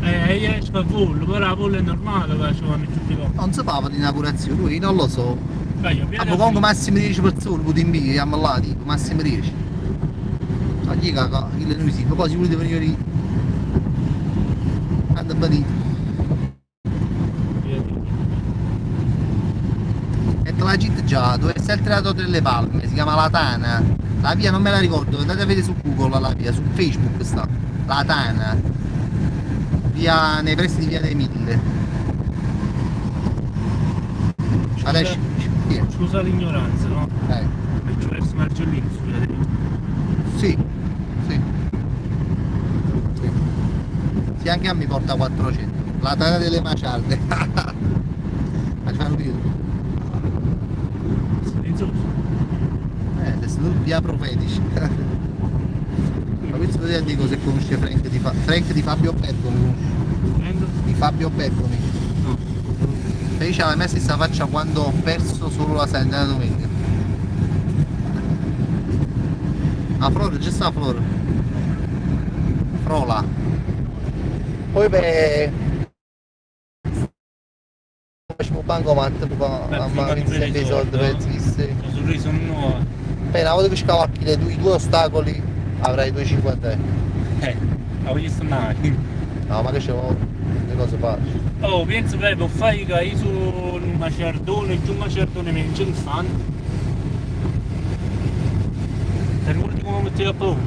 40. Io esco a volo, però la pollo è normale, ma ci vanno tutti i Non si parla di inaugurazione, lui non lo so. Dai, io Ah, comunque massimo 10 persone, puoi in andiamo là, tipo, massimo 10. Ma gli caca, il noi sì, poi si volete venire lì. Andate venite. E te la gita già, dove sta il Teatro delle Palme, si chiama La Tana. La via non me la ricordo, andate a vedere su Google la via, su Facebook sta. La Tana. Via nei pressi di Via dei Mille. Adesso via. Scusa l'ignoranza, no? Eh. C'è verso Margellino su Via dei Mille. Sì, sì. Sì. Sì, anche a me porta 400. La Tana delle Maciarde. Ma ci fanno dire. Silenzioso. Adesso tu via Profetici. Ma questo ti dico se conosce Frank di, Frank di Fabio Bergomi. Prendo? Di Fabio Bergomi. No. Felice la mia stessa faccia quando ho perso solo la Salernitana domenica. Ah, Flora, c'è sta Flora. Frola. Poi beh. Facciamo bancomat, mamma mia, sempre i soldi per sì. Un sorriso nuovo. Beh, una volta che scavalchi i due ostacoli, Avrai 2,50 euro. Ma voglio stare. No, ma che c'è le cose facili. Oh, penso che può fare che io sono un macerdone, giù un macerdone mi non stanno. Ti ricordi come mettevi a paura?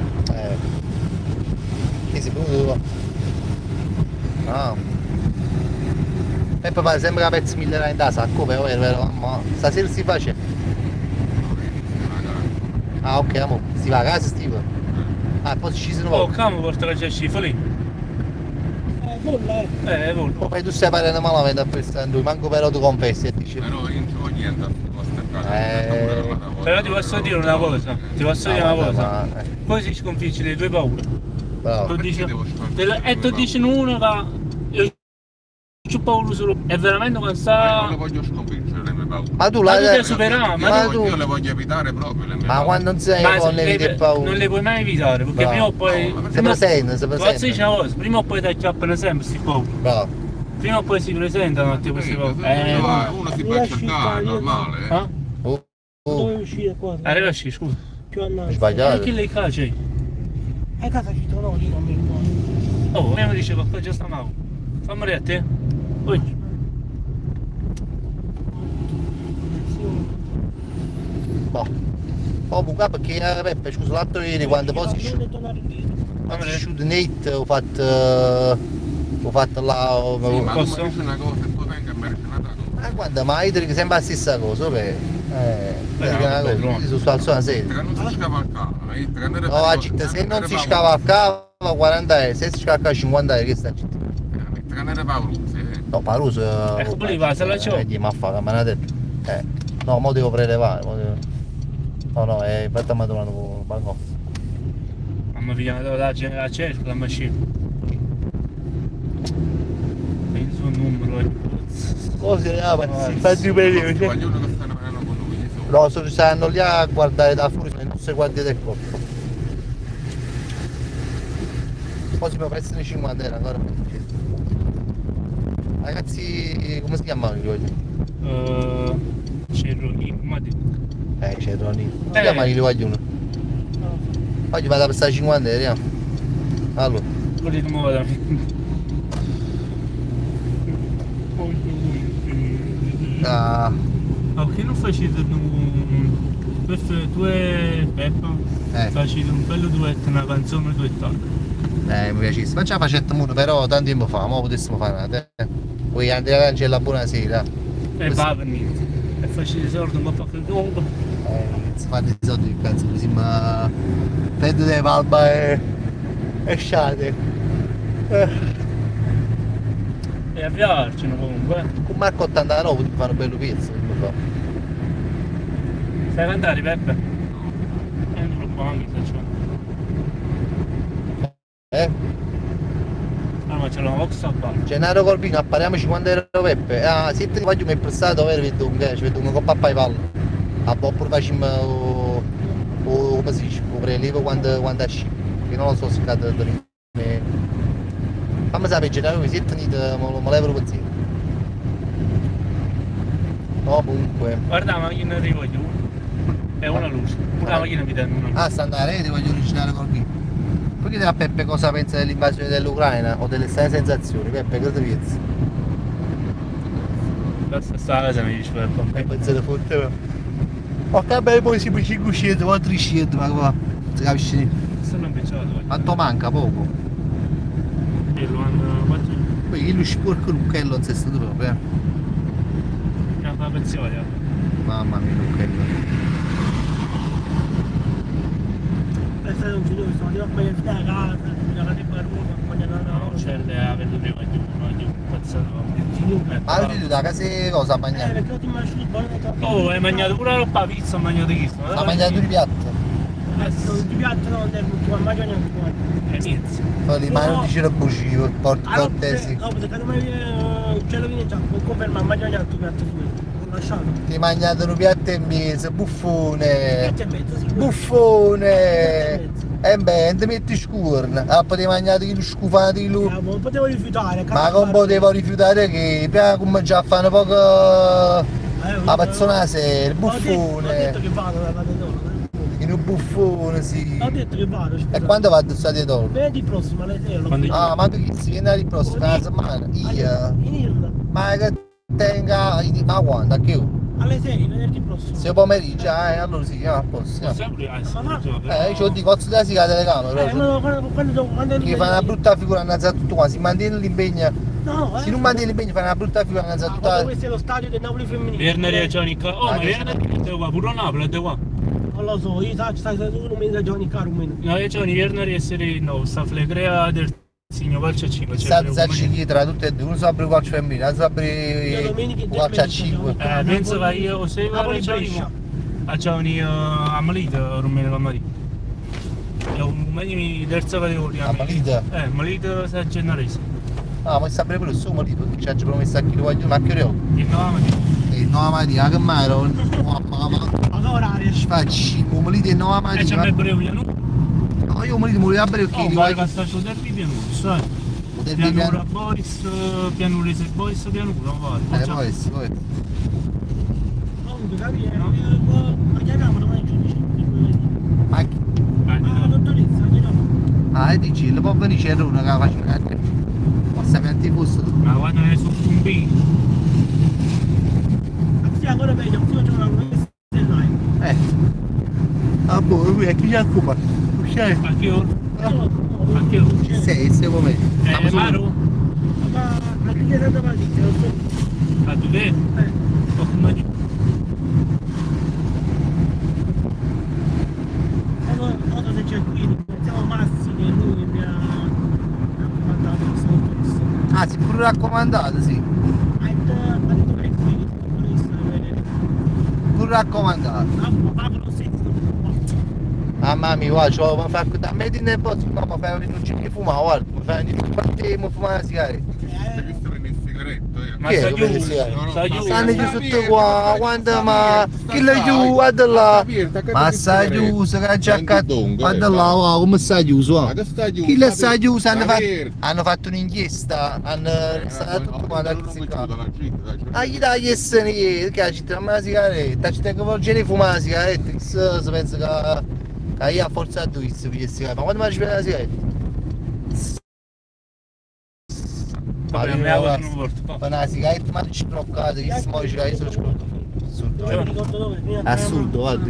Che sei venuto tu? Ah. Peppe pare sempre che pezzi 1000 in casa, come vero, vero, mamma. Stasera si face. Ah ok, amo. Si va a casa Steve? Ah, poi ci sono Oh, come porta la cifra lì? Bolla, eh. Vola. Poi tu stai parlando malamente a questo lui, manco però tu confessi e dici. Però io non ci voglio niente a questa casa. Però ti posso dire una cosa, ti posso dire una cosa. Ma, Poi si sconfigge le tue paure. bravo. Tu dici, devo sconfiggere e le tu tue dici uno che io c'ho paura solo. È veramente quando Ma io non le sta. voglio sconfiggere le mie paure. Ma tu Ma la tu devi superare, ma ma Io, tu- io le voglio evitare proprio le mie Ma paure. quando non sei Ma con le vite e paure. non le puoi mai evitare, perché Bravo. prima o poi. No, ma Si prima- presenta, si Ti posso dire presenta. una cosa, prima o poi ti acchiappano sempre queste paure. Bravo. Prima o poi si presentano a te queste Capito? paure. Uno si Mi va a lasci cercare, qua, è io- normale. eh. Ah? Oh, oh, Dove uscire qua? Arriva sci, scusa. Più avanti. sbagliato. E che lei qua c'è? E casa ci torno io non mi ricordo. Oh, mi diceva qua già sta male. Fammi a te. Oi. Boh. Oh, perché Peppe, scusa, l'altro ieri quando poi si Non tornare indietro. quando si asciutto Nate ho fatto. Ho fatto là. Ho, Sì, ma tu Posso? mi dici una cosa e poi venga a me dici un'altra cosa. Ma guarda, ma io dico sempre la stessa cosa, beh. Beh, Dico una no, cosa, no. io sono stato una serie. Perché non si scavalcava, perché non era No, a città, se non si scavalcava 40 euro, se si scavalcava 50 euro, che sta a città? Perché non era pauroso, eh. No, Paruso. Ecco, pure va, se la c'ho. Ma fa, ma detto. No, mo devo prelevare. Mo devo... No, no, infatti mi ha trovato un banco. Mamma mia, la la cerco la macchina. Penso un numero. Cosa ma si fa di bene. Vogliono che stanno parlando con lui, gli sono. No, sono stanno lì a guardare da fuori, le nostre guardie del corpo. Poi si può prestare 50 euro ancora. Ragazzi, come si chiamano i voglio? Cerroni, come ha detto? C'è Ronnie. Come si chiamano i vogliono? Oggi vado a prestare 50 euro, vediamo. Allora, Quelli di nuovo da me. ah, Ma perché non facete un... Questo tu e Peppa facete un bello duetto, una canzone duettata. Mi piacesse. Ma ce la facetto uno però tanto tempo fa, ma potessimo fare una. Poi Andrea Langella, buonasera. E va per niente. E facete soldi un po' più comunque. Si fanno i soldi di cazzo, così ma. Fede de Valba e Shade. E avviarcene comunque. Con Marco 89 ti fanno un bello pezzo. come fa. Sai cantare Peppe? Entro qua anche se c'è. Eh? Ah ma c'è la Vox a bar. Gennaro Corvino, appariamo 50 euro Peppe. Ah, se ti voglio mi è prestato, vero, vedo un ci vedo un coppa a PayPal. A oppure facciamo o, come si dice, o prelevo quando esci. Che non lo so se cade da me. Fammi sapere Gennaro, se tenete, me lo levo così. Comunque. Guarda la macchina arrivo io. È una luce. Pure la macchina mi dà una luce. Ah, sta andando a rete, voglio Gennaro Corvino. Poi chiedere a Peppe cosa pensa dell'invasione dell'Ucraina o delle strane sensazioni. Peppe, cosa pensi? Basta sta casa mi dice Peppe. E pensate forte. Ok, beh, poi si può 500, 400, ma qua si capisce niente. Sono impicciato. Quanto manca? Poco. E lo hanno quattro. Poi chi lo sporco Lucchello non si è stato proprio, eh. Una pensione. Mamma mia, Lucchello. È stato un signore, sono andato a mangiare a casa, mi ha dato a mangiare No, c'è le vedo prima di uno, di un pazzato. Signore. Ma tu da casa cosa ha mangiato? Perché ti mangi il buono Oh, hai mangiato pure la roba pizza, ho mangiato questo. Ha mangiato due piatti. Non ti piatto no, non è ma mangio neanche qua. Niente. Poi ma non dice la bugia, porto Allora, cortesi. dopo, secondo me ce lo viene già, può confermare, mangio neanche un piatto suo. Ho lasciato. Ti hai mangiato un piatto e mezzo, buffone. Piatto e mezzo, sì. Buffone! E beh, non ti metti scurna. Ah, poi ti hai mangiato il scufato di lui. Eh, non potevo rifiutare. Ma come potevo rifiutare che prima come già fanno poco la pezzona seria, Ho buffone. detto che vado, vado solo. Sei nu buffone, sì. Ho detto che vado, scusa. E quando vado a stadio d'oro? Venerdì prossimo alle 6 allora. Quando- Ah, ma tu chi si viene al prossimo, una settimana? Io. In Irlanda. Ma che tenga. Ma quando? A che ora? Alle 6, venerdì prossimo. Se pomeriggio, allora sì, a posto. sì. Sempre, sì, io ci dico, cazzo della sigla telecamera, Eh, però. ma quando, quando, quando Che fa una brutta figura innanzi a tutto qua, si mantiene l'impegno. No, Se non mantiene l'impegno fa una brutta figura innanzi a Ah, tutta quando questo è lo stadio del Napoli femminile. Venerdì c'è un Oh, ma Ah, che venerdì è qua, pure a Napoli è qua. Non lo so, io sai, sai, sai, tu non mi giorni caro meno. No, io c'è un venerdì essere no, sta flegrea del signor calcio a 5. Sta zacci tra tutte e due, uno sa aprire calcio femminile, l'altro sa Io aprire domenica in calcio a domenica 5. Penso che io se Napoli c'è Brescia. un c'è un a Malita, Rumene la Maria. È un meglio terza categoria. A Malita? Malita San Gennarese. Ah, ma sta pure su Malita, perché ci ha promesso a chi lo voglio, ma che ore? Il 9 mattina. E 9 mattina, che mai ero? Mamma, ma Ma orario? facci, un Malita e 9 E c'è mattina. me pure io, no? No, io Malita mi volevo aprire perché Oh, li ma voglio. che sta su del pianura, sai? Del Pianura Boris, Pianurese Boris, Pianura, va. Poi, poi. Comunque, capi, ma chiamiamo domani giudice. Ma chi? Ah, dottoressa, chiamiamo. Ah, e dici, lo può venire c'è una che faccio Ma stai antifusto tu. Ma guarda è su un B. Sì, ancora meglio, così facciamo una promessa live. Ah, boh, lui è chi ci occupa? Uscire. A che ora? No, A che ora? Sei, sei pomeriggio. Maru? Ma a chi Santa Patrizia, non so. A dove? Eh. O come Non so se c'è qui, siamo Massi che è lui che mi ha raccomandato questa dottoressa. Ah, si è pure raccomandato, sì. Ha detto che è qui, che dottoressa, bene. Pure raccomandato. Ah, ma non sento. Mamma mia, guarda, cioè, ma fa da me ne posso, no, ma fai non c'è che fuma, guarda, mi fai quanti mi fuma una sigaretta. Se questo prende il sigaretto, eh. Ma Chi è sta che prende il chiuso, sigaretto? sta chiuso. Stanno chiuso tutto qua, quando ma chi l'ha chiuso, guarda là. Ma sta chiuso, che già guarda là, guarda, come sta chiuso, Ma guarda. che sta chiuso? Chi l'ha sta chiuso? Hanno fatto, Aperto. hanno fatto un'inchiesta, hanno arrestato tutto quanto Non questi mi qua. chiudo la città, dai, Ah, gli dai che se ne che la città ma la sigaretta, ci tengo voglio fumare la sigaretta, che se pensa che io a forza a due si piglia sigaretta, ma quando mi prende la sigaretta? Ma Vabbè, io me la guarda, non porto. va. per una sigaretta ma ci bloccate, che si muove, io sono sbloccato. Assurdo, Non mi ricordo dove. prima Assurdo, guarda.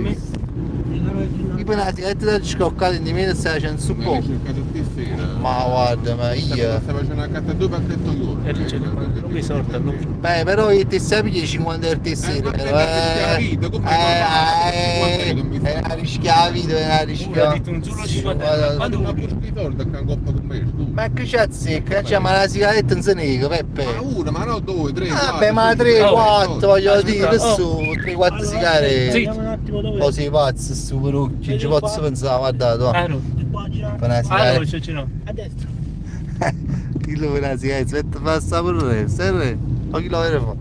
Io per una sigaretta da scroccare nemmeno stai facendo su Ma poco. l'hai cercato stasera. Ma guarda, ma io. Stai facendo una carta due pacchetto l'ora. E lì c'è non mi sorta, lui. Beh, però io ti sai pigli 50 euro te sera, ma però te rischi la vita, come fai? è una rischia la vita, è una Ha rischia. detto un solo 50 Guarda, Quando Ma buschi i soldi a coppa con me, scusa. Ma che c'è zecca? Cioè, ma la sigaretta non se nega, Peppe. Ma una, ma no, due, tre, Vabbè, quattro, ma cinque, 3, sei, 4, otto. voglio Aspetta, dire, oh. su, 3, 4 sigarette. Sì. Vediamo un attimo dove. Così pazzo, su perucchi, non ci posso pensare, guarda, tu. Ah, no. E qua gira Per una Ah, no, sigaretta. c'è c'è no. a destra. Chi lo per una sigaretta, aspetta, passa pure lei, serve. Ma chi lo vede fa?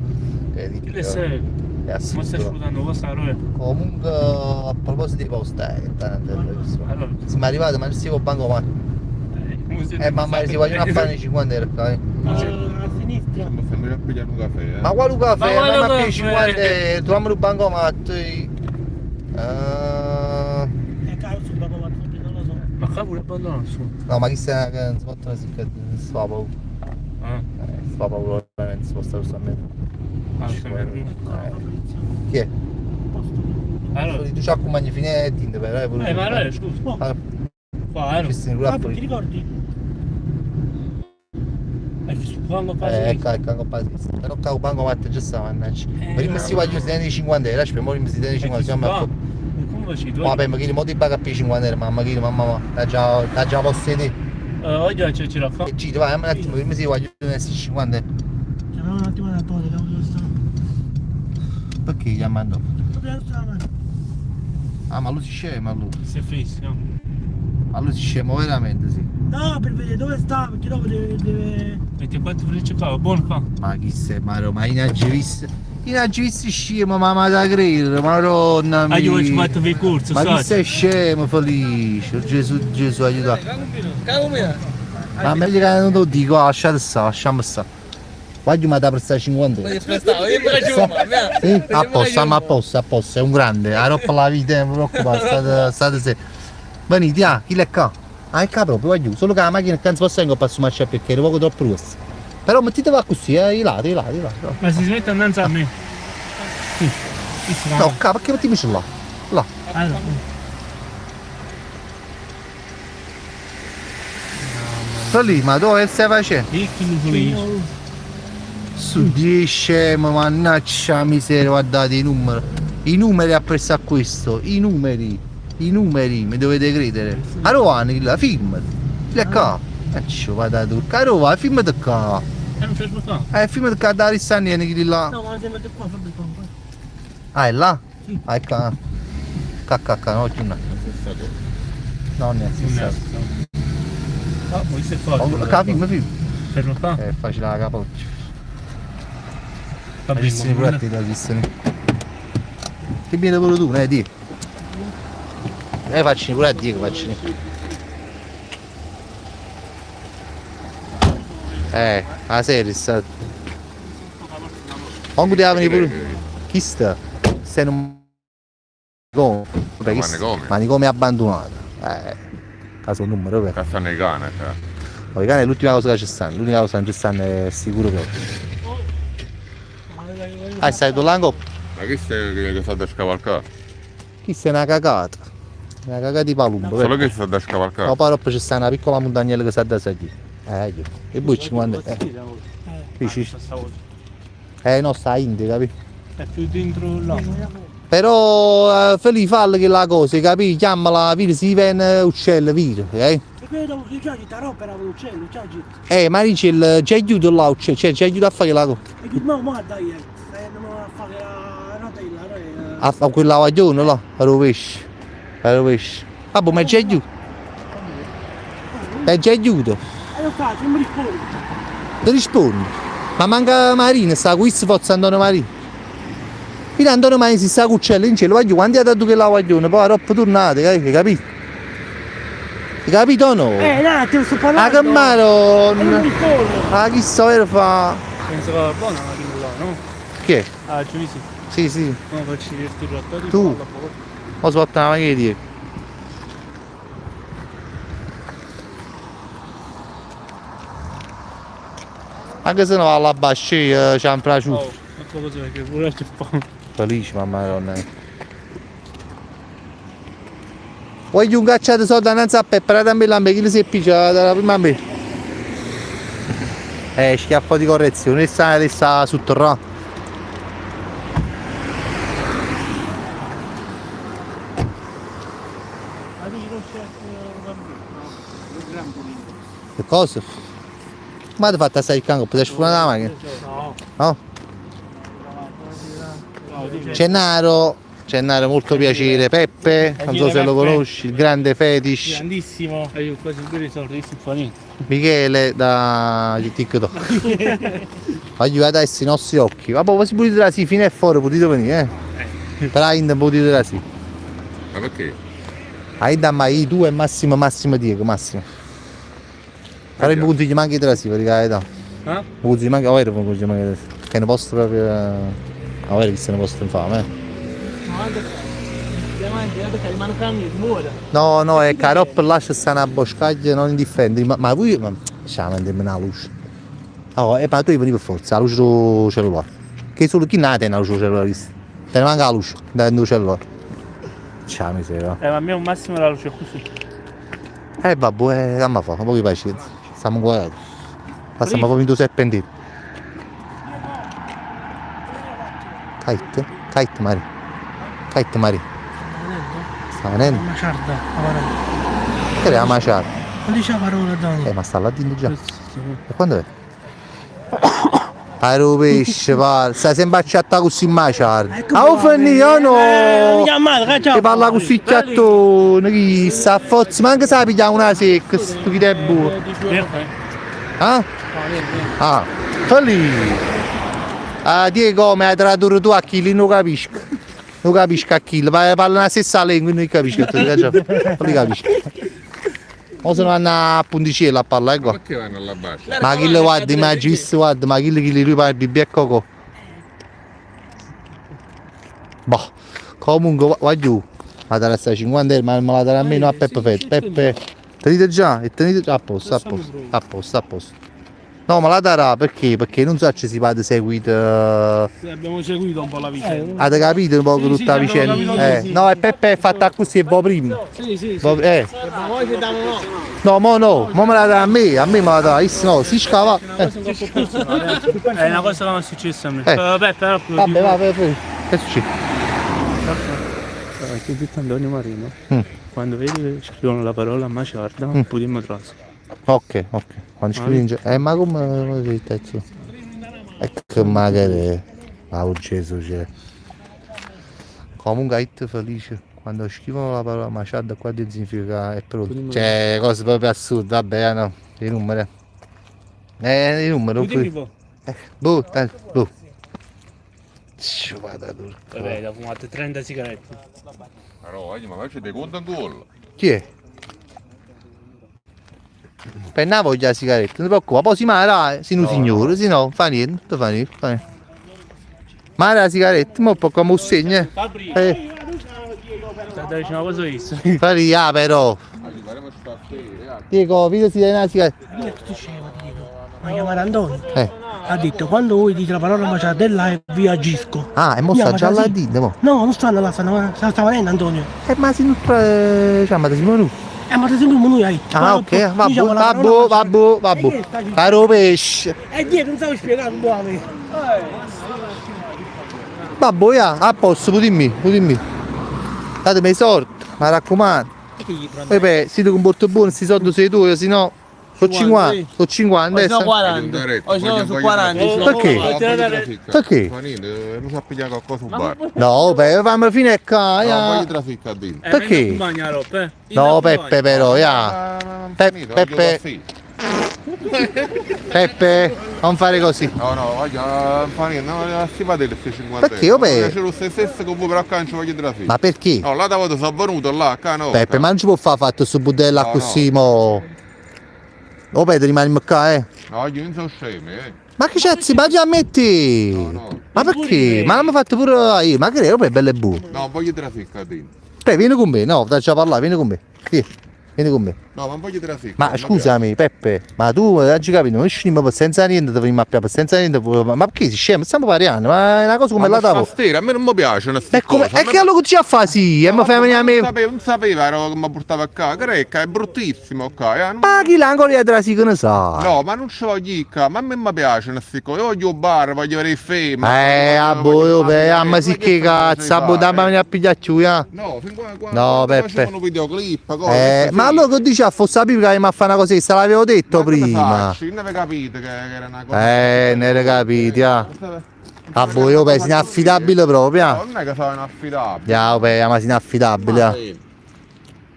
Chi le sei? È Ma stai assurdo. sfruttando questa roba. Comunque, a proposito di posta, che tanto è bellissimo. Allora. Siamo arrivati, ma non si può bancomat. Mamma, si vogliono a fare 50 euro qua, eh. A sinistra. Ma fammi a pigliare un caffè, eh. Ma quale caffè? Ma quale Ma, ma caffè? 50 euro, troviamo un bancomat. È caro sul bancomat, non lo so. Ma qua pure abbandonato su. No, ma chi sta che non si può si si fa paura. Ah, Si fa paura veramente, si può stare solamente. ah, Ci sì, vuole. Fabrizio. Chi è? Posto. Allora. Tu ci accompagni fino a Tinder, però pure. Ma allora, scusa. Ah, Qua, ci sono pure a Ah, ti fuori. ricordi? Quando Ecco, ecco, anche qua sinistra. Però qua il bancomat già sta, mannaggia. Prima si voglio tenere 50 euro, aspetta, prima si tiene 50, siamo a Come facci tu? Vabbè, ma che mo ti paga più 50 euro, mamma che mamma, mamma, la già, la già posso dire. Oggi c'è c'era qua. E giro, vai, un attimo, prima si voglio tenere 50 euro. Chiamiamo un attimo Antonio, vediamo dove sta. Perché chiamando? Dove sta? Ah, ma lui si scema, lui. Si è fisso, no? Ma lui si scema veramente, sì. No, per vedere dove sta, perché dopo deve... 24 frecce qua, buono qua. Ma chi sei, Maro? Ma inagivisse. Inagivisse scemo, ma ma da credere, madonna mia. Ah, io ci fatto per corso, Ma chi sai? sei scemo, felice? Gesù, Gesù, aiuta. Ma meglio che non lo dico, lasciate stare, lasciamo stare. Guagliù m'ha da prestà 50 euro. Sì? A posto, stiamo a posto, a posto, è un grande. Aropp la vita, non vi preoccupate, state, state se. Venite, ah, chi è qua? Ah, è qua proprio, guagliù. Solo che la macchina non si può stare in coppa su marciapiede perché era poco troppo grossa. Però mettetela così, i lati, i lati, i lati. Ma si smette innanzi a me. Sì. No, qua, perché mettiamoci là? Là. Allora. Sta lì, ma dove stai facendo? Io chi lo volevo? Su 10, ma mannaggia miseria, guardate i numeri. I numeri appresso a questo, i numeri, i numeri, mi dovete credere. Allora, la filmati. Chi qua? Ci vado a turca, va, filmati qua. Non c'è sbagliato. Filmati qua da ristare chi là. No, ma sembra che qua, Fabio, qua. Ah, è là? Sì. Ah, è qua. Qua, qua, qua, no, più no. No, non è la stessa. Ah, ma questo è facile. Qua, film, film. Fermo qua. È facile la capoccia. Va Ci sono pure a te da ci Che viene pure tu, ne di? Facci pure a Diego, facci. La serie sta. Non poteva venire pure. Chi sta? Stai in un manicomio. Vabbè, chi sta? Manicomio. Manicomio abbandonato. Caso un numero, vabbè. Cazzo nei cane, cioè. Ma i cani è l'ultima cosa che ci stanno, l'unica cosa che non ci stanno è sicuro proprio. Ah, stai là in coppa? Ma chi stai che sta da scavalcare? Chi sei una cagata? Una cagata di palumbo. Solo che sta da scavalcare. No, poi dopo c'è sta una piccola montagnella che sta da salire. Io. E poi 50. Dici? No, sta a India, capi? È più dentro là. Però Felipe fallo che la cosa, capi? Chiamala, vira, si viene uccello, vira, ok? E quello che già ti roba era l'uccello, già Ma dice il c'è aiuto là, uccello, cioè c'è aiuto a fare la cosa. E chi no, ma dai, stai a fare la rotella, A fare quella guaglione là, a rovescio. A rovescio. Vabbè, ma c'è aiuto. C'è aiuto. E lo faccio, non mi rispondi. Ti rispondi. Ma manca Marina, sta qui si forza Antonio Marina. Quindi Antonio Marina si sta cuccella in cielo, voglio quando è dato che la guaglione, poi dopo tornate, hai capito? Hai capito o no? No, ti sto parlando. Ah, che maro! E non rispondo. Ah, chi sta vero fa? Penso che va buona la macchina là, no? Chi è? Ah, ci sì. Sì, sì. No, facci divertire la Tu? Ho sbattuto la macchina di. Anche se no va alla bascia c'è un piaciuto. Oh, non so cosa perché pure c'è fame. Felice mamma donna. Voglio un cacciato soldi innanzi a Peppe, dammi la me, chi si è picciato la prima me. Schiaffo di correzione, sta, sta sotterrà. Che cosa? Ma ti fatta stare il canco, potete sfumare la macchina? No. No? Gennaro, Gennaro, molto piacere. Peppe, non so se lo conosci, il grande fetish. Grandissimo. Io quasi due soldi, si fa niente. Michele da TikTok. Voglio adesso i nostri occhi. Vabbè, si potete sì, fino a fuori potete venire, eh. Però ainda potete sì. Ma perché? Ainda mai due massimo massimo Diego, massimo. Però mi consiglio manco di trasì, per carità. Eh? Mi consiglio manco, oh, mi consiglio manco di trasì. Che è un posto proprio. A vedere che sia un posto infame, eh. No, no, è che a là c'è sta una boscaglia non indifferente, ma voi. Ma, siamo una luce. Oh, ma tu devi venire per forza, la luce del cellulare. Che solo chi nata è una luce del cellulare, te ne manca la luce, dal cellulare. Ciao miseria. Ma a me un massimo la luce così. Vabbè, che fa, un po' di pazienza. Stiamo guardando. Ma stiamo proprio in due serpentini. Kite? Kite Mari. Kite Mari. Sta venendo? La maciarda, la parola. Che è la maciarda? Non dice la parola, Dani. Ma sta là dentro già. E quando è? Pare pesce, pare. Stai sempre a chattare così maciarda. Ah, oh, finì, o no? Che parla così chiattone, chi sta a forza, ma anche se la piglia una secca, sto chi è buono. Ah? Ah, lì. Ah, Diego, mi hai tradotto tu a chi non capisco. Non capisco a chi, parla la stessa lingua, non capisco. Non capisco. Mo se ne vanno a Punticiello a parlà, ecco. Ma perché vanno alla bassa? Ma chi le guarda, ma hai visto, guarda, ma chi chi lui parla BB e Cocò. Boh, comunque, va giù. Ma darà 50 euro, ma me la darà a me, no a Peppe Fetto. Peppe, tenete già, e tenete già, a posto, a posto, a posto, a posto. No, ma la darà perché? Perché non so se si va seguito. Sì, abbiamo seguito un po' la vicenda. Avete capito un po' Sì, tutta sì, la abbiamo vicenda? capito Eh, sì. no, e Peppe è fatta così e va prima. Sì, sì, sì. Va- eh. Ma voi ti danno no. No, mo no, mo me la dà a me me la dà, io no, si scava. Eh. È una cosa che mi è successa a me. Eh. Vabbè, però Vabbè, vabbè, vabbè. Che succede? Ti ho detto Antonio Marino, Mm. quando vedi che scrivono la parola maciarda, mm. potremmo trasere. Ok, ok. Quando scrivi in ma come come si dice? Ecco magari. Ma oh Gesù c'è. Comunque it felice. Quando scrivono la parola maciarda qua dentro significa è pronto. Cioè, cose proprio assurde, vabbè, no. I numeri. I numeri. Dimmi un po'. Boh, dai, boh. Ci vada turco. Vabbè, ho fumato 30 sigarette. Però, ma faccio dei conti in gol. Chi è? Per una voglia la sigaretta, non ti preoccupare, poi si mara, si un signore, se no, fa niente, non fa niente, fa niente. Mara la sigaretta, mo poi come un segno, eh. Eh, Sta dicendo una cosa io. fa ria però. Diego, vedi se dai una sigaretta. Io ti scemo, Diego. Ma chiamare Antonio. Eh. Ha detto quando voi dite la parola maciarda è là vi agisco. Ah, e mo sta Andiamo, già là sì. dentro, mo. No, non stanno là, stanno, sta venendo Antonio. Ma se non cioè, ma ti siamo noi. Ma ti sembra noi hai detto. Ah, ok, vabbè, vabbè, vabbè, vabbè. Caro pesce. E Diego non stavo spiegando un po' a me. Vabbè, ya, a posto, dimmi, dimmi. Datemi i soldi, mi raccomando. E beh, se ti comporti buono, questi soldi sei tu, se no sono 50, sono 50 O sono adesso. 40, o sono su 40. Perché? Perché? Fa niente, non so pigliare qualcosa sul bar. No, beh, fammi fine qua, No, ya. voglio trafficare dentro. Perché? No, Peppe però, ya. Peppe, Peppe, non fare così. No, no, voglio fa niente, no, si va delle 50. Perché, oh, beh? C'è lo stesso con voi, però qua non ci voglio trafficare. Ma perché? No, là da volta sono venuto là, qua no. Peppe, ma non ci può fare fatto sto budello No, così, mo. Oh, Peppe, rimaniamo qua, eh. No, io non sono scemo, eh. Ma che cazzo, ma già metti? No, no. Ma perché? Ma l'hanno fatto pure io, ma che è bello e buono. No, voglio trafficare dentro. Peppe, vieni con me, no, ti già parlare, vieni con me. Vieni, vieni con me. No, ma voglio trafficare. Ma scusami, Peppe, ma tu hai capito, noi scendiamo senza niente, ti veniamo a piare, senza niente, ma perché si scemo? Stiamo parlando, ma è una cosa come la tavola. Stasera, a me non mi piace una E come, cosa. è che allora ci fa sì, e mi fai venire a me. Non sapevo, non sapevo era che mi portava qua. Greca, è bruttissimo qua. Eh. Ma chi l'angolo dietro sì che ne sa? No, ma non ci voglio ir qua, ma a me mi piace una cosa. Io voglio il bar, voglio vedere il film. A boh, beh, ah, ma sì che cazzo, a boh, dammi venire a pigliare più, eh. No, fin qua, qua No, Peppe. Facevano videoclip, cose. Ma allora che dici a fosse sapere che mi fa una cosa, se l'avevo detto Ma prima. faccio? Non avevo capito che era una cosa. Ne ero capito, ah. Ah, boh, io penso inaffidabile proprio, No, ah. non è che sono inaffidabile. Ya, beh, ma sei inaffidabile, ah.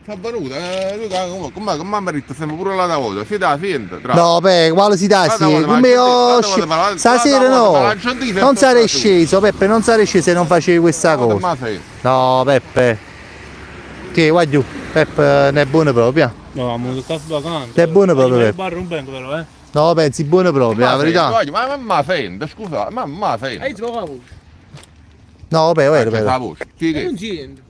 Sono venuto, lui come come mi ha detto, siamo pure là da volta, si dà finta, tra. No, beh, quale si dà sì, come io stasera no. Non sarei sceso, Peppe, non sarei sceso se non facevi questa cosa. No, Peppe. Ti guarda giù, Peppe ne è buono proprio. No, ma un caffè vacante. È buono proprio, Peppe. Bar un benco però, eh. No, pensi buono proprio, la verità. Ma mamma sente, scusa, mamma sente. E io la voce. No, beh, vero, vero. Non si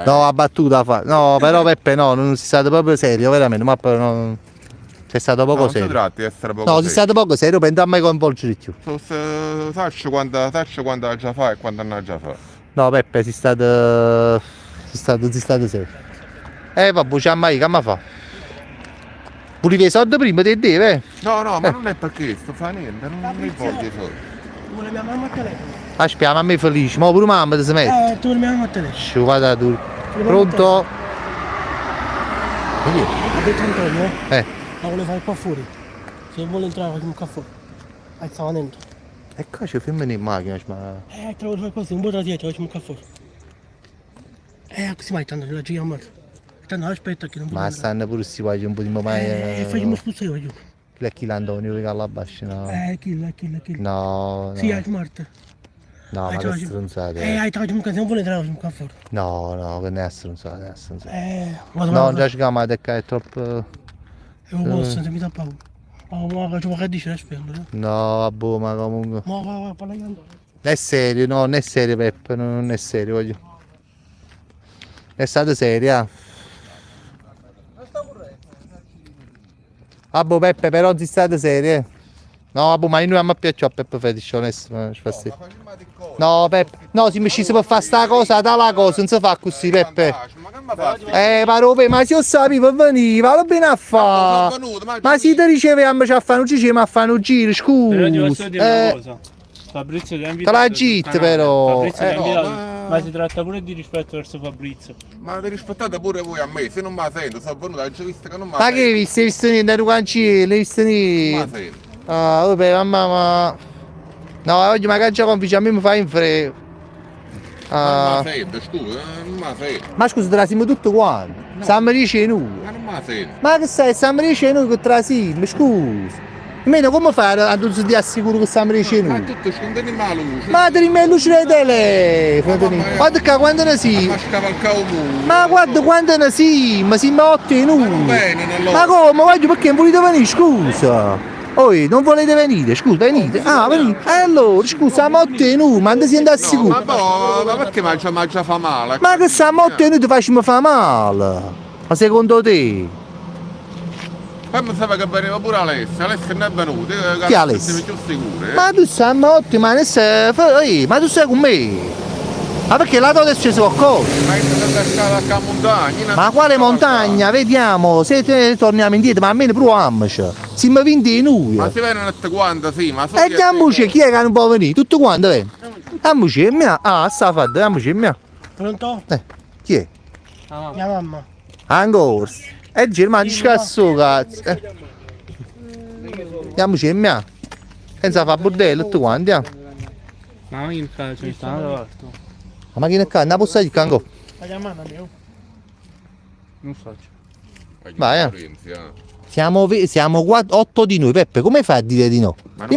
No, ha battuta fa. No, però Peppe no, non si è stato proprio serio, veramente, ma no, sei stato poco no, serio. Non si tratta di essere poco no, serio. sei stato poco serio, per non mai coinvolgere più. Saccio quando ha già fa e quando non ha già fa. No, Peppe, sei stato. Sei stato serio. Vabbè, c'è mai, che ma fa? Volevi i soldi prima, te deve? No, no, ma non è per questo, fa niente, non mi voglio i soldi. Vuole mia mamma al telefono. Aspetta, mamma è felice, ma pure mamma ti si mette. Tu mia mamma al telefono. Sciupata tu. Pronto? Ha detto Antonio, eh? La vuole fare qua fuori. Se vuole entrare facciamo qua fuori. Stava dentro. E qua c'è fermo in macchina, ma... Te lo vuole fare così, un po' da dietro, facciamo qua fuori. Così mai tanto la giriamo. Tanto aspetta che non Ma stanno pure sti guai un po' di mai. Facciamo spostare io. Chi è chi l'Antonio che alla bascia, no? Chi, chi. No, no. Sì, è smart. No, ma che stronzate. Hai trovato un cazzo, non vuole entrare un caffè. No, no, che ne è stronzate, è stronzate. No, già ci chiamate che è troppo. E lo posso, non mi dà paura. Ma ma ci vuoi dire aspetta. No, vabbè, ma comunque. Ma va va parla io. Non è serio, no, non è serio Peppe, no, non è serio, voglio. È stata seria. Vabbè Peppe, però non si state serie. eh. No, vabbè, ma io non mi piace a Peppe Fetish, onesto, ma ci fa fastidio. No, Peppe, no, se mi ci si può fare sta cosa, da la cosa, non si fa così, Peppe. Ma che mi fa? Parope, ma se io sapevo veniva, lo bene a fa. Sono venuto, ma- Ma se ti dicevamo a fare un giro, ma a fare un giro, Però ti posso scusa. dire una Eh, cosa. Fabrizio ti ha Te invitato. la sul git, canale. però. Fabrizio ti ha Eh. invitato. No, ma- Ma si tratta pure di rispetto verso Fabrizio. Ma avete rispettate pure voi a me, se non me la sento, sono venuto, ho già visto che non me la Ma che hai sento. visto? Hai visto niente, ero cancello, hai visto Non me niente. la sento. Ah, vabbè, mamma, ma... No, oggi magari già conficio, a me mi fai in frego. Ma non Ah. me la sento, scusa, non me la sento. Ma scusa, trasimo tutto quanto. Stiamo dicendo noi. Ma non me la sento. Ma che stai? Stiamo dicendo noi che trasimo, scusa. Almeno come fai a non ti assicuro che stiamo dicendo Ma noi? tutto scendendo in mala luce. Ma ti rimane luce del telefono. Ma mamma mia. Guarda qua quando ne si. Ma scavalcavo muro. Ma guarda quando ne si, ma siamo otto e Ma non noi. bene, allora. Ma come? Voglio perché non volete venire, scusa. Oi, non volete venire, scusa, venite. Ah, venite. E allora, scusa, ma otto e noi, ma non si andà No, sicuro. ma, boh, ma perché mangia, mangia fa male? Ma che sta otto e noi ti facciamo fa male? Ma secondo te? Poi mi sapeva che veniva pure Alessia, Alessia non è venuta. Chi è Alessia? Siamo più sicuri. eh. Ma tu stai a otto, ma ne sei. Ehi, ma tu stai con me? Ma perché la tua è successo qualcosa? Ma io sono andato a montagna. Ma quale montagna? Vediamo, se te- torniamo indietro, ma almeno proviamoci. Siamo vinti noi. Ma si vengono a te quando, sì, ma so E andiamoci, chi è che non può venire? Tutto quanto, vieni. Andiamoci, mia. Ah, sta fatta, andiamoci, mia. Pronto? Chi è? Ah, Mia mamma. Ancora. E dice, ma dici cazzo, cazzo. Eh. Andiamoci, mia. Senza fa bordello, tutto quanto, andiamo. Ma che cazzo, ci sta da parte. La macchina qua, non posso dire ancora. La chiamata mio. Non faccio. Vai, eh. Siamo, siamo 8 di noi, Peppe, come fai a dire di no? Ma non